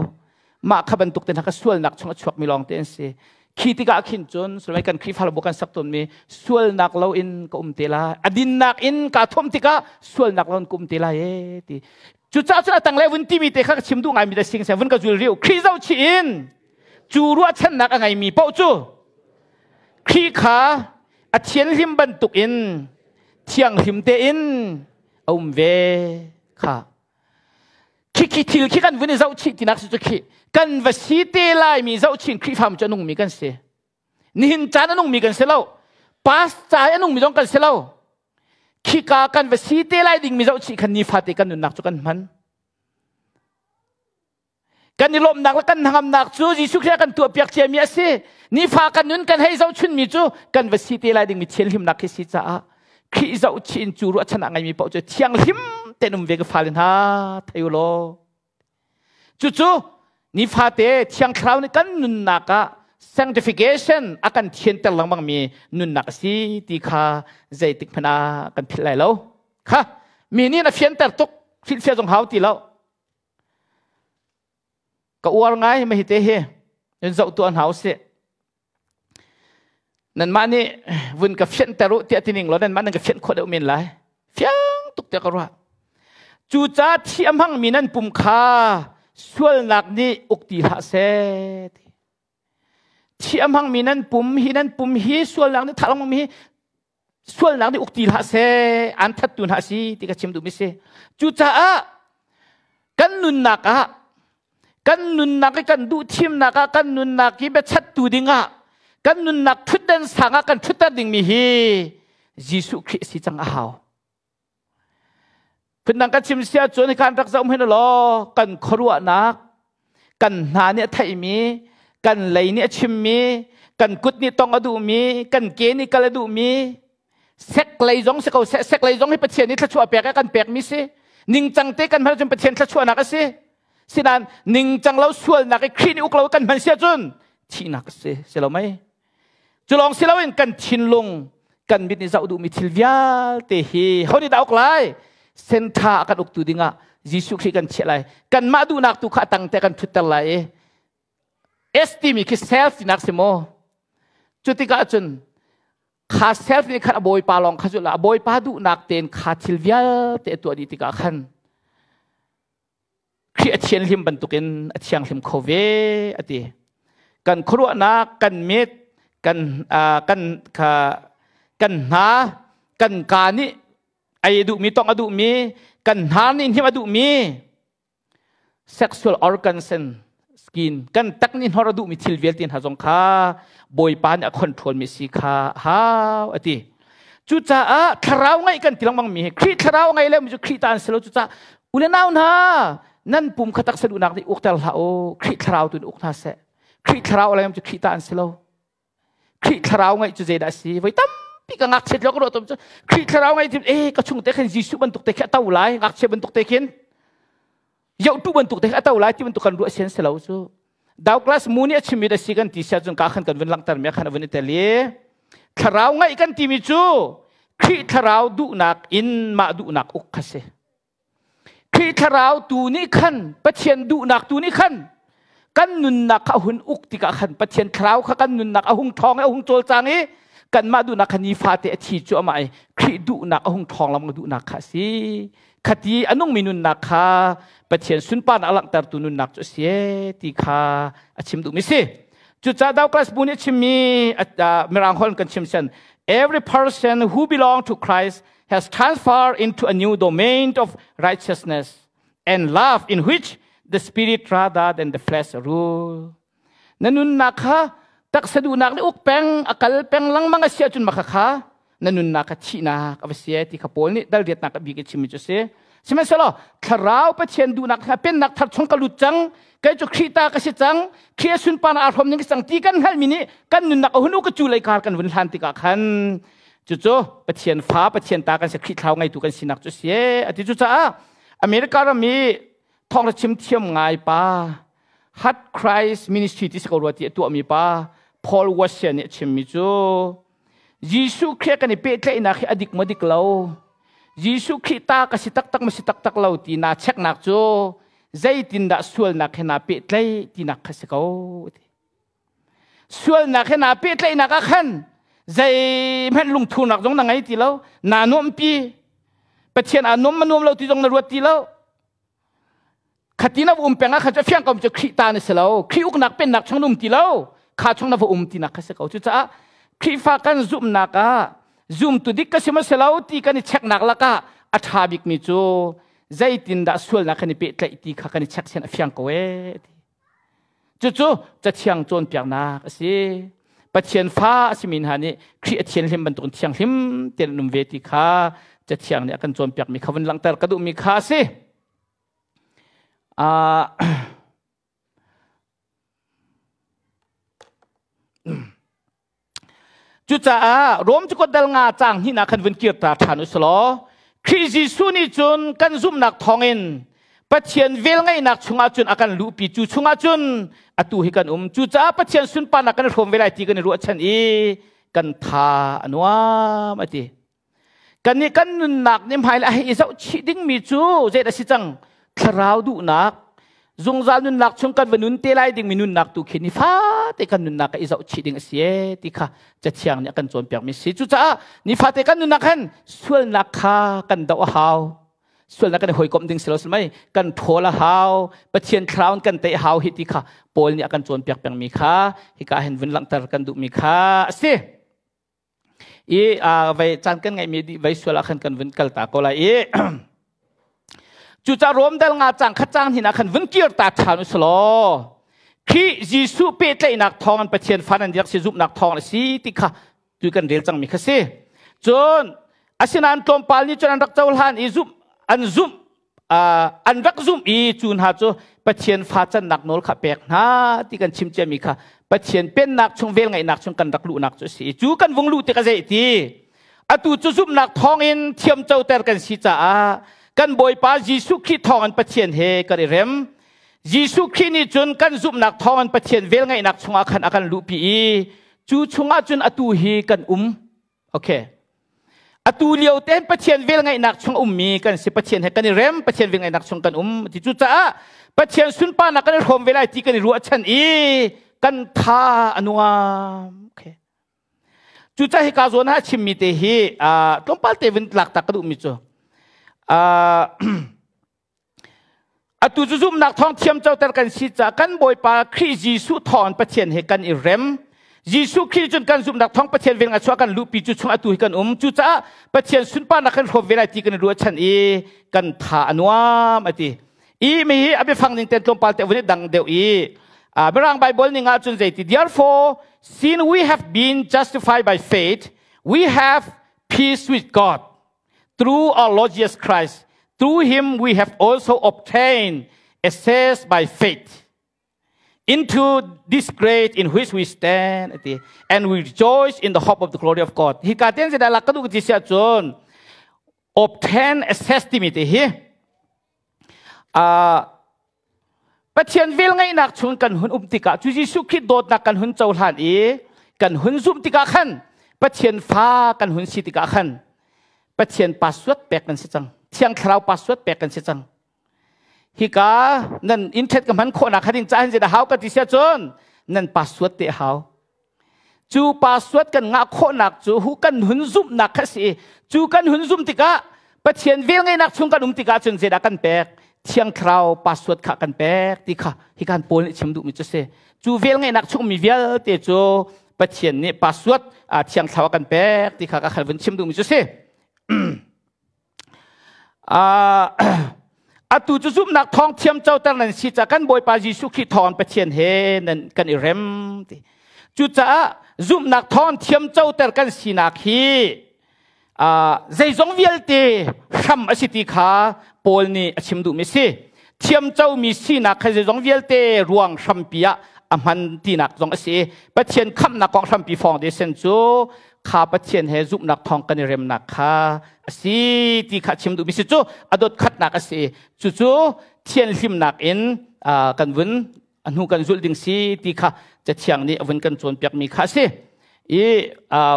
Mah kha bantuk te hna kha sualnak chung a chuakmi lawng te an si. Khi tikah khin cun sulmai kan Khrihfa bu kan sak tawnmi sualnak lo in ka um te lai. A dinnak in kaa thawm tikah sualnak lo in ka um te lai e ti. Cucaah cun a tanglei vun timi te kha ka chim duh ngaimi da sing seh vun ka zul riu. Khrih zohchih in cu ruahchannak a ngeimi paoh cu Khrih kha a thianhlim bantukin thianghlim tein a um ve kha. Khi khi thil khi kan vun i zohchih tinak si cu khi kan va si te lai mi zohchin Khrihfa cu a nungmi kan si. Nihin caan a nungmi kan si lo. Past ca a nungmi zong kan si lo. Khika kan va si te lai dingmi zohchih khan nifate kan nunnak cu kan hman. Kan i lawmhnak le kan hnangamnak cu Jesuh Khrih kan tuahpiak ciami a si. Nifa kan nun kan hei zohchunmi cu kan va si te lai dingmi thianhlimnak khi si caah Khrih zohchih in cu ruahchan ah ngeimi paoh cu thianghlim tein um ve ka fale hna thei u law. Cucu nifate Thiang Thlarau nih kan nunnak ah sanctification a kan thianter lengmangmi nunnak a si ti kha zeitik hmanh ah kan philh lai lo. Kha mi nih na fianter tuk hrilhfiah zong hau ti lo. Ka uar ngai ma hi te hi in zoh tuah hna usih. Nanmah nih vun ka fianhter u tiah tining law nanmah nan ka fianh khawh deuh men lai. Fiang tuk tiah ka ruah. Cucaah thi a hmangmi nan pum kha sualnak nih uk ti hlah seh. Thi a hmangmi nan pum hi nan pum hi sualnak nih thah lengmang mi hi sualnak nih uk ti hlah seh an thattu hna si ti ka chim duhmi si cucaah kan nunnak ah kan nunnak i kan duh thimnak ah kan nunnak i biachattu dingah kan nunnak thutden sang ah kan thutter dingmi hi Jesuh Khrih si cang a hau. Phundang kan chim sia cun hika rak zoh hin law kan khuaruahnak kan hna nih a theihmi kan lei nih a chimmi kan kut nih tong a duhmi kan ke nih kal a duhmi sek lei zong si ko seh sek lei zong hi Pathian nih thluachuah pek a kan pekmi si ningcang te kan hman cun Pathian thluachuahnak a si sinain ningcang lo sualnak i Khrih nih uk lo kan hman sia cun thihnak a si si lo mei Cu lawng si loin kan thinlung kan mit nih zoh duhmi thil vialte hi ho nih dah uk lai? Sentha a kan uktu dingah Jesuh Khrih kan chiah lai. Kanmah duhnak tu kha a tang te kan thutter lai i S timi khi self tinak si maw? Cu tikah cun kha self nih khan a bawipa lawng kha cu la a bawipa duhnak tein kha thil vialte a tuah dih tikah khan Khrih a thianhlim bantukin a thianghlim kho ve a ti. Kan khuaruahnak, kan mit, kan kan kha kan hna, kan ka nih ei a duhmi, tongh a duhmi, kan hnar nih hnim a duhmi, sexual organs and skin, kan tak nih hnor a duhmi thil vialte hna zong kha Bawipa nih a control mi si kha hau a ti. Cucaah thlarau ngeih kan ti lengmang mi hi Khrih thlarau ngei lo mi cu Khrih ta an si lo. Cucaah u le nau hna nan pum kha taksa duhnak nih ukter hlah u. Khrih thlarau tu nih uk hna seh. Khrih thlarau a cu Khrih ta an si lo. Khrih thlarau ngeih cu zeidah a si? Voi tampi ka ngakchiat lo ka ruah tom cu Khrih thlarau ngeih cu eh ka chung te khin Jesuh bantuk te khi a to lai ngakchia bantuk te khin yohtu bantuk te khi a to lai ti bantuk kan ruah sian si lo cu. Douglas Moo nih a chimmi a si kan ti sia cun ka khan kan vun langhter mi khan a vun i tel i thlarau ngaih kan timi cu Khrih thlarau duhnak in mah duhnak uk kha si. Khrih thlarau tu nih khan Pathian duhnak tu nih khan kan nunnak kha a hun uk tikah khan Pathian thlarau kha kan nunnak a hung ṭhawng i a hung cawlcang i kanmah duhnak kha nifate a thi cu amah i Khrih duhnak a hung ṭhawng lam duhnak kha a si. Khati a nungmi nunnak kha Pathian sunparnak a langhtertu nunnak cu a si ti kha a chim duhmi si. Cucaah Douglas bu nih a chimmi Mirang holh kan chim sen every person who belong to Christ has transferred into a new domain of righteousness and love in which the spirit rather than the flesh rule. Na nunnak kha taksa duhnak nih uk peng a kal peng lengmang a si ahcun maka kha na nunnak kha thihnak a va si ti kha Paul nih dal riatnak a bik i chimmi cu a si. Sihmanhsehlaw thlarau Pathian duhnak kha pennak thar chung ka lut cang kei cu Khrih ta ka si cang Khrih a sunparnak aa hrawm ning ka cang ti kan hngalhmi nih kan nunnak a hun u ka cu lei kar kan vun hlan tikah khan cucu Pathian fa Pathian ta kan si Khrih thlarau ngeitu kan sinak cu si a ti cucaah America ram i thawng chim thiam ngai pa Heart Christ Ministry ti si ko rua ti a tuahmi pa Paul Washer nih a chimmi cu Jesuh Khrih kan i pehtlaihnak hi a dik maw dik lo Jesuh Khrih ta ka si taktak ma si taktak lo ti naa cheknak cu zeitindah sualnak he naa pehtlaih tinak kha si ko ti. Sualnak he naa pehtlaihnak ah khan zeihmanh lungthurnak zong na ngei ti lo naa nuampi Pathian aa nuam ma nuam lo ti zong na ruat ti lo Khatin a um peng ah khan cu fiang ko cu Khrih ta na si lo. Khrih uknak pennak chung na um ti lo. Kha chung na va um tinak kha si ko. Cucaah Khrihfa kan zumhnak ah zumtu dik ka si ma si lo ti kan i cheknak lakah a ṭha bikmi cu zeitindah sualnak kan i pehtlaih ti kha kan i chek sian a fiang ko ee ti. Cucu Cathiang cawnpiaknak a si. Pathian fa a simi hna nih Khrih a thianhlim bantukin thianghlim tein an um ve ti kha Cathiang nih a kan cawnpiakmi kha vun langhter ka duhmi kha a si. Cucaah Rom cu dal nga caang hnihnak khan vun kir ta ṭhan u law Khrih Jesuh nih cun kan zumhnak thawngin Pathian velngeihnak chungah cun a kan luhpi cu chungah cun atu hi kan um cucaah Pathian sunparnak kan i hrawm ve lai ti kan i ruahchan i kan tha a nuam a ti Kannih kan nunnak nih hmailei a hei i zohchih dingmi cu zeidah a si cang? Thlarau duhnak, zungzal nunnak chung kan va nun te lai dingmi nunnak tu khi nifate kan nunnak i zohchih ding a si e ti kha Cathiang nih a kan cawnpiakmi si. Cucaah nifate kan nunnak hin sualnak kha kan doh a hau. Sualnak kan i hawikomh ding si lo mei kan ṭhawl a hau. Pathian thlarau in kan tei a hau hi ti kha Paul nih a kan cawnpiak pengmi kha hika hin vun langhter kan duhmi kha a si. I vai caan kan ngeihmi dih vai sual ah khan kan vun kal ta ko lai i cucaah Rom dal nga cang khat cang hin ah khan vun kir ta ṭhan u law Khrih Jesuh pehtlaihnak thawng in Pathian fa nan rak si zumhnak thawng a si ti kha tu kan rel cangmi kha si cun asinain tlawmpal nih cun an rak cohlan i zumh an zumh. an rak zumh i cu hna cu Pathian fa cannak nawl kha pek hna ti kan chim ciami kha Pathian pennak chung velngeihnak chung kan rak luhnak cu a si. Cu kan vung luh tik a zei ti? Atu cu zumhnak thawngin thiamcoter kan si caah kan Bawipa Jesuh Khrih thawngin Pathian he kan i rem. Jesuh Khrih nih cun kan zumhnak thawngin Pathian velngeihnak chungah khan a kan luhpi i cu chungah cun atu hi kan um. Okay. Atu lio ten Pathian velngeihnak chung ummi kan si. Pathian he kan i rem, Pathian velngeihnak chung kan um. Ti cucaah Pathian sunparnak kan i hrawm ve lai ti kan i ruahchan i kan tha a nuam. Okay. Cucaah hika zawn ah chimmi te hi tlawmpal te vun lak ta ka duhmi cu atu cu zumhnak thawng thiam coter kan si caah kan Bawipa Khrih Jesuh thawng Pathian he kan i rem. Jesuh Khrih cun kan zumhnak thawng Pathian vel chuah kan luhpi cu chung atu hi kan um. Cucaah Pathian sunparnak kan hrawm ve lai ti kan i ruahchan i kan tha a nuam a ti. I mi hi a biafang ning ten tlawmpal te vun i dang deuh i Mirang Bible ning ah cun zeiti therefore since we have been justified by faith we have peace with God through our Lord Jesus Christ through him we have also obtained access by faith into this grace in which we stand and we rejoice in the hope of the glory of God. Hi ka ten zeda lak ka du ti sia cun obtain access timi te hi Pathian velngeihnak chung kan hun um tikah cu Jesuh Khrih dawtnak kan hun cohlan i kan hun zumh tikah khan Pathian fa kan hun si tikah khan Pathian password pek kan si cang. Thiang Thlarau password pek kan si cang. Hika nan internet ka hman khawhnak kha ding ca hin zeidah hau ka ti sia cun nan password te hau. Cu password kan ngah khawhnak cu hu kan hun zumhnak kha si. Cu kan hun zumh tikah Pathian velngeihnak chung kan um tikah cun zeidah kan pek? Thiang Thlarau password kha kan pek ti kha hi kan Paul nih chim duhmi cu si. Cu velngeihnak chung mi vialte cu Pathian nih password Thiang Thlarau kan pek ti kha ka khal vun chim duhmi cu si. Atu cu zumhnak thawng thiam coter nan si ca kan Bawipa Jesuh Khrih thawng Pathian he nan kan i rem ti. Cucaah zumhnak thawng thiam coter kan sinak hi zeizong vialte hram a si ti kha Paul nih a chim duhmi si. Thiam comi sinak kha zeizong vialte ruang hrampi ah a hman tinak zong a si. Pathian khamhnak kong hrampi fawng de sen cu kha Pathian he zumhnak thawng kan i remnak kha a si ti kha chim duhmi si cu a dot khatnak a si. Cucu thianhlimnak in kan vun a hnu kan zulh ding si ti kha Cathiang nih a vun kan cawnpiakmi kha a si. I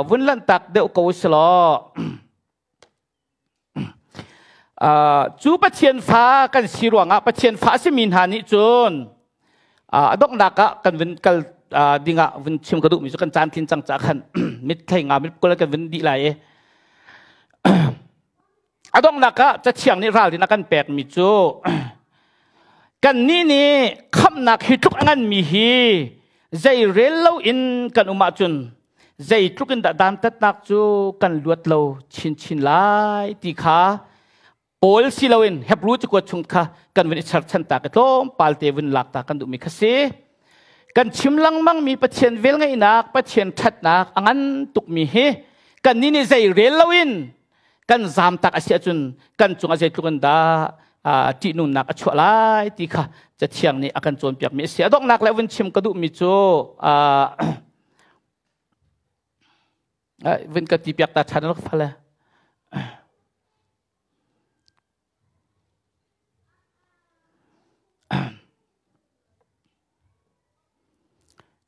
vun lanhtak deuh ko si law Cu Pathian fa kan si ruangah Pathian fa a simi hna nih cun a donghnak ah kan vun kal dingah vun chim ka duhmi cu kan caan thin cang ca khan mit thlei nga mit kul kan vun dih lai i a donghnak ah cathiang nih ralrin a kan pekmi cu kannih nih khamhnak hi tluk a nganmi hi zei rel loin kan um ahcun zeitluk in dah dantatnak cu kan luat lo chinchin lai ti kha Paul si loin Hebrew cakuat chung kha kan vun i cherchan ta ka tlawmpal te vun lak ta kan duhmi kha si. Kan chim lengmang mi Pathian velngeihnak, Pathian ṭhatnak a ngan tukmi hi kan nih nih zei rel loin kan zam tak a si ahcun kan cungah zeitluk in dah ṭihnunnak a chuah lai ti kha Cathiang nih a kan cawnpiakmi a si. A donghnak le vun chim ka duhmi cu Vun ka ti piak ta ṭhan rak fale.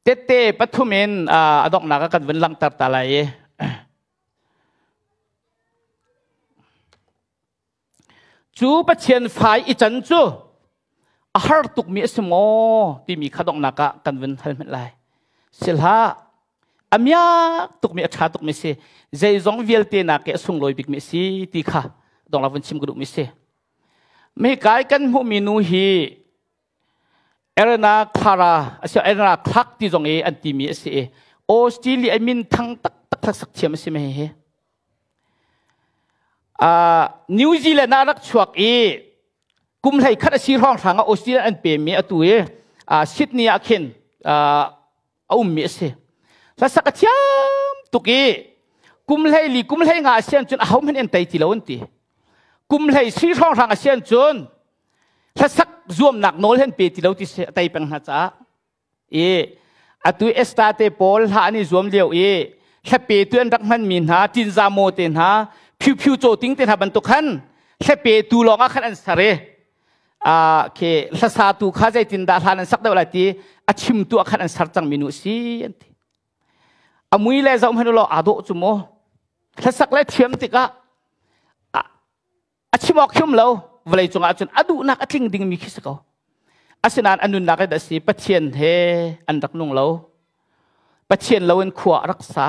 Tette pathum in a donghnak ah kan vun langhter ta lai i Cu Pathian fai i can cu a har tukmi a si maw timi kha donghnak ah kan vun hal hmanh lai. Sihlah, a miak tukmi a ṭha tukmi si, zeizong vialte nak i a sunglawi bikmi a si ti kha donghnak vun chim ka duhmi si. Mikai kan hmuhmi nu hi Erna Clara a si Erna Clark ti zong i an timi a si i Australia i min thang taktak hlasak thiam a si me hi. New Zealand ah rak chuak i kum hlei khat a si hrawng hrang ah Australia an pem i atu i Sydney ah khin a ummi a si. Hlasak a thiam tuk i kum hlei li kum hlei nga a si cun aho hmanh an tei ti lo an ti. Kum hlei si hrawng hrang a si cun. Hlasak zuamnak nawl hen pe ti lo ti si a tei peng hna caah. I atu Esther te pawl hla an i zuam lio i hlape tu an rak hmanmi hna Tinza Maw te hna Phiu Phiu Caw Ting te hna bantuk khan hlape tu lawng ah khan an ser i khi hlasatu kha zeitindah hla nan sak deuh lai ti a chimtu ah khan an ser cangmi nu si an ti. A mui le zoh hmanh law aa dawh cu mu. Hlasak le thiam tikah a chim awk hrim lo vawlei cungah cun a duhnak a tling dingmi khi si ko. Asinain a nunnak in a si Pathian he an rak nung lo. Pathian lo in khua a rak sa.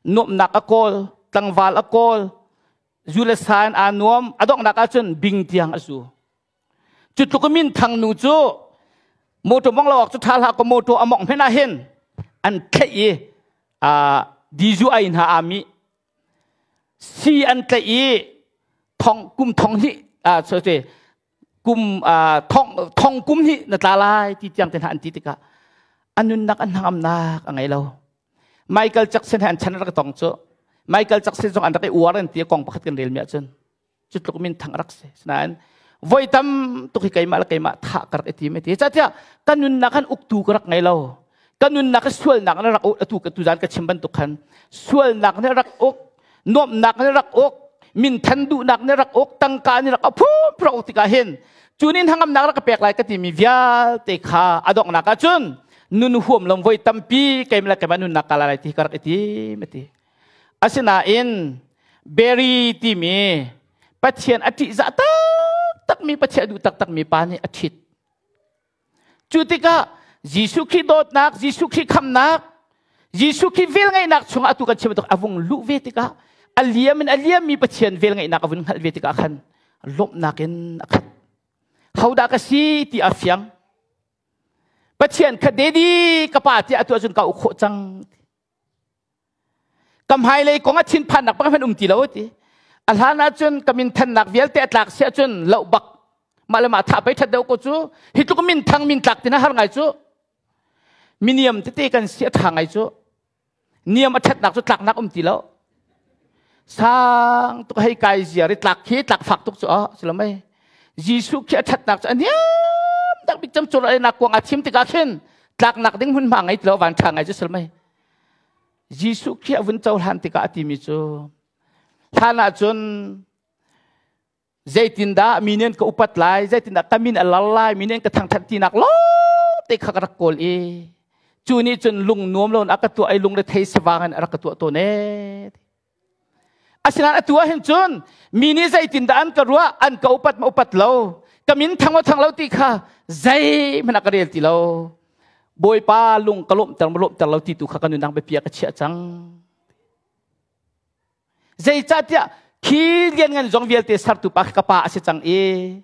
Nuamhnak a kawl, tlangval a kawl, zu le sa in aa nuam, a donghnak ahcun bing tiang a zu. Cu tluk min thang nu cu motor mong lo awk cu tha hlah ko motor a mong hmenh ah hin an thlaih i dizu ai hna aa mi si an tlaih i thong kum thong hnih sorry kum thong thong kum hnih na tla lai ti tiang te hna an ti tikah a nunnak an hnangamnak a ngei lo. Michael Jackson he an chan rak tong cu Michael Jackson zong an rak i uar an ti kong pakhat kan rel mi ahcun cu tluk min thang rak si. Sinain voi tam tuk hi keimah le keimah thah ka rak i tim ti catiah ka nunnak han uktu ka rak ngei lo. Ka nunnak sualnak na rak uk atu ka tuzan ka chim bantuk khan sualnak na rak uk, nuamhnak na rak uk, minthan duhnak na rak uk, tangka ni rak phum rak uk tikah hin cu nin hangamnak rak ka pek lai ka timi vialte kha a donghnak ah cun nun huam lom voi tampi keimah le keimah nunnak ka la lai ti ka rak i tim ti. Asinain Barry timi Pathian a ṭihzah taktakmi Pathian a duh taktakmi pa nih a ṭhit. Cu tikah Jesuh Khrih dawtnak, Jesuh Khrih khamnak, Jesuh Khrih velngeihnak chungah atu kan chim bantuk a vung luh ve tikah a liam in a liammi Pathian velngeihnak a vun hngalh ve tikah khan lawmhnak in a khat. Hodah ka si ti a fiang. Pathian kha daddy ka pa tiah atu ahcun ka uk khawh cang. Ka hmailei kong a thinphannak bak hmanh um ti lo ti. A hlan ahcun ka min thannak vialte a tlak si ahcun loh bak. Mah le mah tha pei that deuh ko cu. Hi tluk min thang min tlak tina har ngai cu. Miniam tete kan si a tha ngai cu. Niam a thatnak cu tlaknak um ti lo. Sang tuk hei kai ziar i tlak khi tlak fak tuk cu a si lo mei. Jesuh khi a thatnak cu a niam tak bik cam cur nak kuang a thim tikah khin tlaknak ding hmunhma ngei ti lo van tha ngai cu si lo mei. Jesuh Khrih a vun cohlan tikah a timi cu hlan ahcun zeitindah mi nih an ka upat lai, zeitindah ka min a lar lai, mi nih an ka thangthat tinak lawngte kha ka rak kawl i cu nih cun lung nuam lo in a ka tuah i lungre thei sivang in a rak ka tuah tawn ee. Asinain atu ah hin cun mi nih zeitindah an ka ruah, an ka upat ma upat lo, ka min thang maw thang lo ti kha zeihmanh a ka rel ti lo. Bawipa lung ka lawmhter ma lawmhter lo ti tu kha ka nunnak biapi ah ka chiah cang. Zeicahtiah khi lianngan zong vialte sertu pa ka pa a si cang i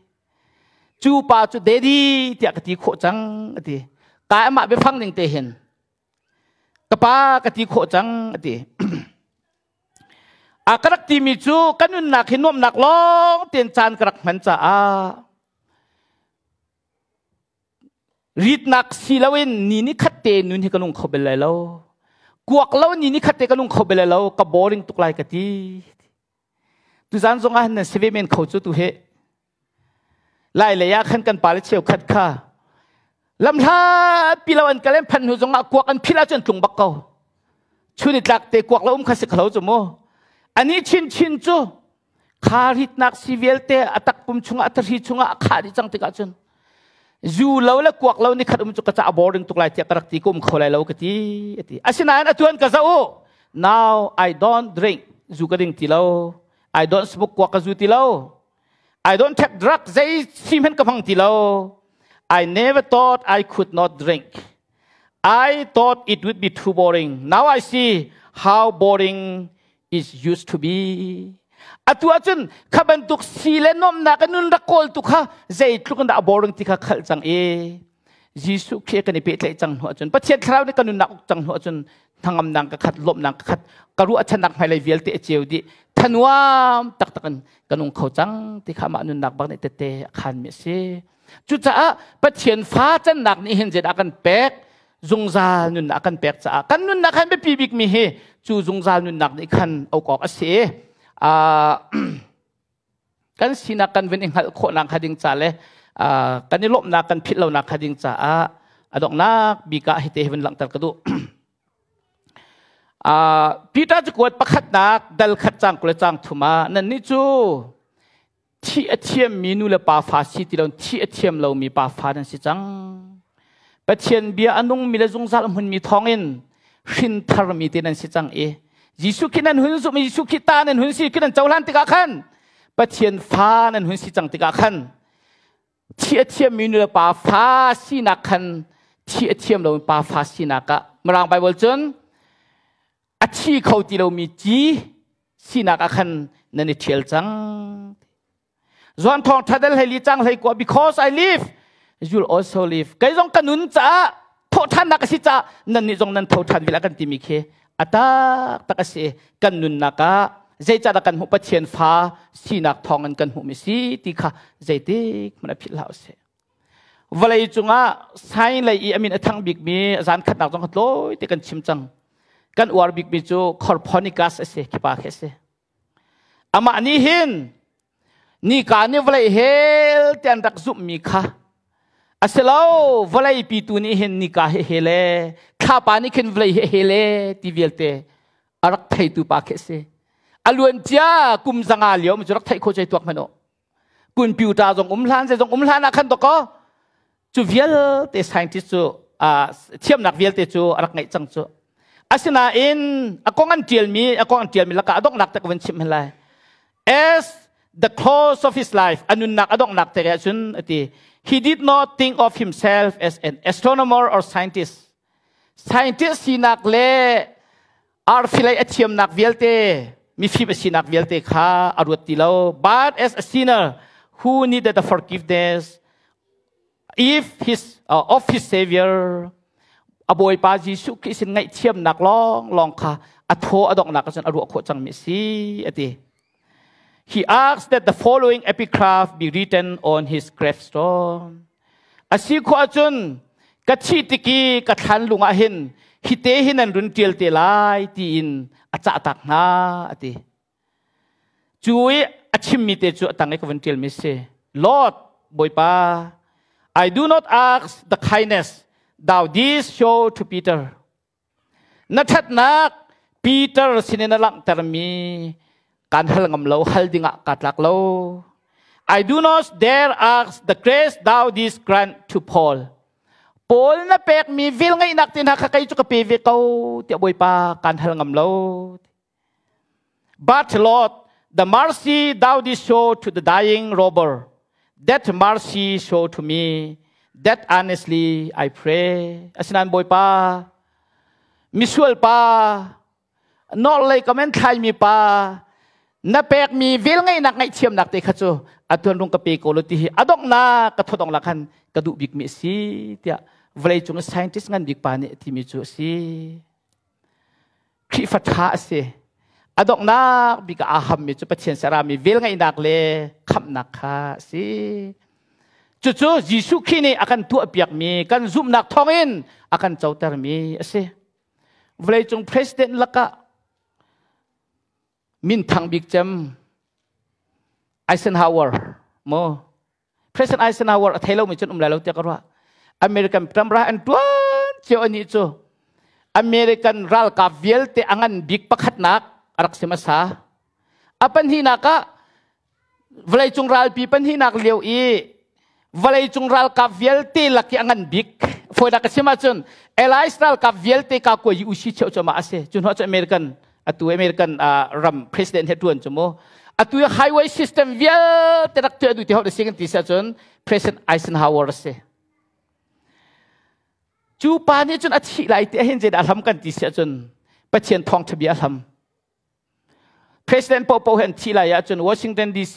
cu pa cu daddy tiah ka ti khawh cang a ti. Ka amah biafang ning te hin ka pa ka ti khawh cang a ti. A ka rak timi cu ka nunnak hi nuamhnak lawng tein caan ka rak hman caah Ritnak si loin ni ni khat te nun hi ka nung kho bel lai lo. Kuak lo ni ni khat te ka nung kho bel lai lo. Ka boring tuk lai ka ti. Tuzan zong ah nan si ve men kho cu tu he. Lai lei ah khan kan pa le cheu khat kha lamhla pi lo an kal phan hnu zong ah kuak an phil ahcun tlung bak ko. Chun i tlak te kuak lo um kha si khalo cu mu. Ani chin chin cu Kha ritnak si vialte a takpum chungah a thahri chungah a khah dih cang tikah cun zu lo le kuak lo ni khat um cu ka ca boring tuk lai tiah ka rak ti ka um kho lai lo ka ti a ti. Asinain atu an ka zoh u. Now I don't drink zu ka ding ti lo. I don't smoke kuak ka zu ti lo. I don't take drug zei si hmanh ka hmang ti lo. I never thought I could not drink. I thought it would be too boring. Now I see how boring is used to be. Atu ahcun kha bantuk si le nuamhnak in nun rak kawl tu kha zeitluk in dah a boring ti kha khalh cang i Jesuh Khrih kan i pehtlaih cang hnu ahcun Pathian thlarau nih kan nunnak uk cang hnu ahcun hnangamnak ka khat lawmhnak ka khat ka ruahchannak hmailei vialte a ceu dih thanuam taktak in ka nung kho cang ti kha mah nunnak bak nih tette a khanmi a si. Cucaah Pathian fa cannak nih hin zeidah kan pek? Zungzal nunnak kan pek caah kan nunnak han biapi bikmi hi cu zungzal nunnak nih khan ok awk a si. Kan sinak kan vun i hngalh khawhnak hnga ding ca le kan i lawmhnak kan philh lonak hnga ding caah a donghnak bik ah hite hi vun langhter ka duh. Peter cakuat pakhatnak dal khat cang 20 le cang thum ah nannih cu thi a thiammi nu le pa fa si ti lo thi a thiam lomi pa fa nan si cang. Pathian bia a nungmi le zungzal hmunmi thawngin hrin tharmi te nan si cang i Jesuh khi nan hun zumh i Jesuh khi ta nan hun si khi nan cohlan tikah khan Pathian fa nan hun si cang tikah khan thi a thiammi nu le pa fa sinak khan thi a thiam lomi pa fa sinak ah Mirang Bible cun a thi kho ti lomi ci sinak ah khan nan i ṭhial cang. Zuan thawng ṭhadal hlei li cang hlei kua because I live you'll also live. Kei zong ka nun caah thawhṭhannak a si caah nannih zong nan tho ṭhan vil kan timi khi a taktak a si. Kan nunnak ah zeicahdah kan hmuh Pathian fa sinak thawngin kan hmuhmi si ti kha zeitik hmanh a philh hlah usih. Vawlei cungah sign lei i a min a thang bikmi zan khatnak zong kha tlawi te kan chim cang. Kan uar bikmi cu Copernicus a si, khipa khi a si. Amah nih hin nika nih vawlei hel ti an rak zumhmi kha a si lo vawlei pitu nih hin nika hi hel e thlapa nih khin vawlei hi hel e ti vialte a rak theitu pa khi a si. A luan cia kum 500 lio mi cu rak theih khawh cei tuak hmanh u. Computer zong um hlan zeizong um hlan ah khan dawkaw cu vialte scientist cu thiamnak vialte cu a rak ngeih cang cu. Asinain a kong an ṭialmi a kong an ṭialmi lakah a donghnak te ka vun chimh hin lai. As the close of his life, a nunnak a donghnak te ahcun a ti, he did not think of himself as an astronomer or scientist. Scientist sinak le arfi lei a thiamnak vialte mifim a sinak vialte kha a ruat ti lo. But as a sinner who needed the forgiveness if his of his savior a bawipa Jesuh Khrih sin ngaihthiamnak lawng lawng kha a thaw a donghnak ahcun a ruah khawh cangmi a si a ti. He asked that the following epigraph be written on his gravestone. A si khawh ahcun ka thih tiki ka thlan lung ah hin hi te hin nan run ṭial te lai tiin a cah tak hna a ti. Cu i a chimmi te cu a tang i ka vun ṭialmi si. Lord, Bawipa, I do not ask the kindness thou didst show to Peter. Na ṭhatnak Peter sinin a langhtermi kan hal ngam lo, hal dingah kaa tlak lo. I do not dare ask the grace thou didst grant to Paul. Paul na pekmi velngeihnak te hna kha kei cu ka pe ve ko tiah Bawipa kan hal ngam lo. But Lord, the mercy thou didst show to the dying robber, that mercy show to me, that honestly I pray. Asinain Bawipa, misual pa, nor lei kamen thlaimi pa, na pekmi velngeihnak ngaihthiamnak te kha cu atuan rung ka pe ko lo ti hi adonghnak ka thodong la khan ka duh bikmi a si tiah vawleicung scientist ngan bik pa nih a timi cu a si. Khrihfa ṭha a si. A donghnak bik ah aa hammi cu Pathian serami velngeihnak le khamhnak kha a si. Cucu Jesuh Khrih nih a kan tuahpiakmi, kan zumhnak thawngin a kan cotermi a si. Vawleicung president lakah minthang bik cem Eisenhower maw President Eisenhower a thei lomi cun um lai lo tiah ka ruah. American ramra an tuan cio ani cu American ralkap vialte a ngan bik pakhatnak a rak si hmasa. A pahnihnak ah vawleicung ralpi pahnihnak lio i vawleicung ralkap vialte lak i a ngan bik fawinak ka chim ahcun Allies ralkap vialte ka kuai usi cheu cu mah a si. Cu hnu cu American atu American ram president he tuan cu mu atu highway system vialte rak tuah du ti ho si kan ti si ahcun President Eisenhower a si cu pa nih cun a thih lai ti hin zeidah hlam kan ti si ahcun Pathian thawngtha bia hlam President popo he an thih lai ahcun Washington DC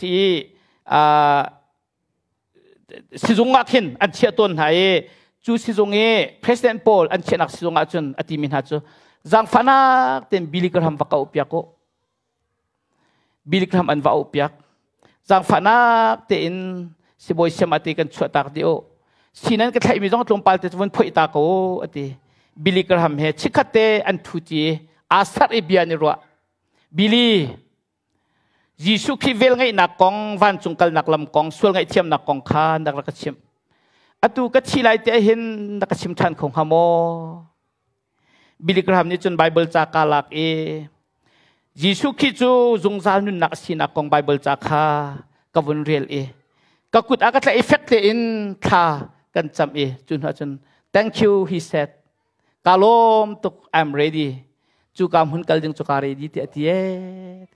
sizung ah khin an chiah tawn hna i cu sizung i president pawl an chiahnak sizung ah cun a timi hna cu zaangfahnak tein Billy Graham va ka piak u Billy Graham an va auh piak zaangfahnak tein sibawi siam ate kan chuah tak dih u sinan ka thlaihmi zong tlawmpal te vun phoih ta ko ati Billy Graham he chikkhat te an thu ti aa sarh i bia ni ruah Billy. Jesuh Khrih vel ngeihnak kong, vancung kalnak lam kong, sual ngaihthiamnak kong kha na rak ka chimh. Atu ka thi lai te hin na ka chim ṭhan kho hnga maw? Billy Graham nih cun Bible ca ka lak i Jesuh Khrih cu zungzal nunnak a sinak kong Bible ca kha ka vun rel i ka kut ah ka tlaih i fek tein thla kan cam i cu hnu cun, "Thank you," he said. "Ka lawm tuk, I'm ready. Cu ka hmun kal ding cu ka ready," ti a ti ee.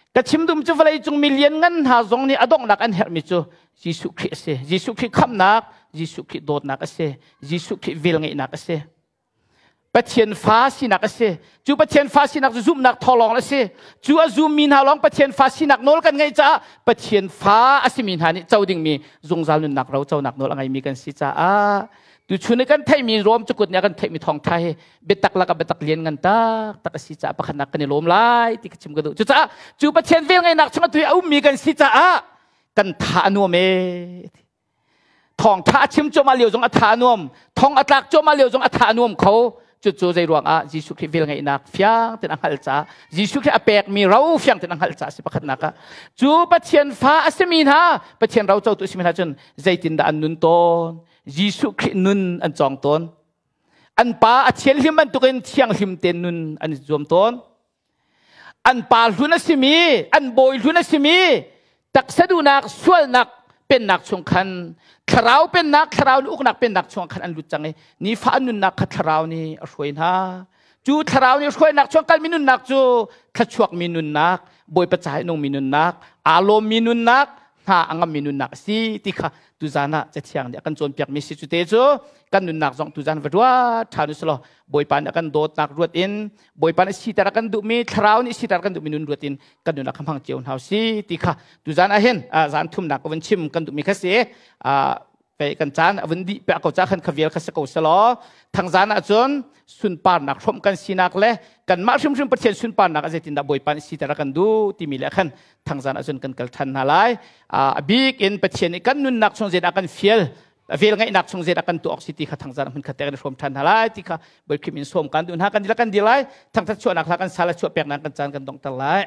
Ka chim dum cu vawlei cung mi lian ngan hna zong nih a donghnak an herhmi cu Jesuh Khrih a si. Jesuh Khrih khamhnak, Jesuh Khrih dawtnak a si. Jesuh Khrih velngeihnak a si. Pathian fa sinak a si. Cu Pathian fa sinak cu zumhnak thawlawng a si. Cu a zummi hna lawng Pathian fa sinak nawl kan ngeih caah Pathian fa a simi hna nih co dingmi zungzal nunnak ro conak nawl a ngeimi kan si caah tuchun i kan theihmi Rom cukut nih a kan theihmi thawngṭha hi biatak lak ah biatak lian ngan tak tak a si caah pakhatnak kan i lawm lai ti ka chim ka duh. Cucaah cu Pathian vel ngeihnak chung atu hi a ummi kan si caah kan tha a nuam ee. Thawngṭha a chim cuahmah lio zong a tha a nuam, thong a tlak cuahmah lio zong a tha a nuam kho. Cucu zei ruangah? Jesuh Khrih vel ngeihnak fiang tein a hngalh caah, Jesuh Khrih a pekmi ro fiang tein a hngalh caah a si pakhatnak ah. Cu Pathian fa a simi hna, Pathian ro cotu a simi hna cun zeitindah an nun tawn? Jesuh Khrih nun an cawng tawn. An pa a thianhlim bantukin thianghlim tein nun an i zuam tawn. An pa hlun a simi, an bawi hlun a simi, taksa duhnak, sualnak pennak chung khan, thlarau pennak, thlarau nih uknak pennak chung khan an lut cang i nifa an nunnak kha thlarau nih a hruai hna. Cu thlarau nih hruainak chung kalmi nunnak cu thluachuakmi nunnak, Bawipa ca i nungmi nunnak, aa lawmmi nunnak, hna a ngammi nunnak a si ti kha tuzan ah Cathiang nih a kan cawnpiakmi si. Cu te cu kan nunnak zong tuzan va ruat ṭhan u law, Bawipa nih a kan dawtnak ruat in, Bawipa nih siter a kan duhmi, thlarau nih siter a kan duhmi nun ruat in kan nunnak kha hmang cio hna si ti kha tuzan ah hin zan thumnak ka vun chim kan duhmi kha si. Pe kan caan a vun dih pe ko ca khan khavial kha si ko selaw, thangzan ah cun sunparnak hrawmh kan sinak le kanmah hrimhrim Pathian sunparnak a zeitindah Bawipa nih siter a kan duh timi le khan thangzan ah cun kan kal ṭhan hna lai. A bik in Pathian nih kan nunnak chung zeidah kan fial, vel ngaihnak chung zeidah kan tuah awk si ti kha thangzan ah hmun khat te kan hrawm ṭhan hna lai ti kha Bawi Khrih min sawm kan duh hna. Kan dil lai. Thangthat chuahnak hla kan sala chuah peknak kan caan kan donghter lai.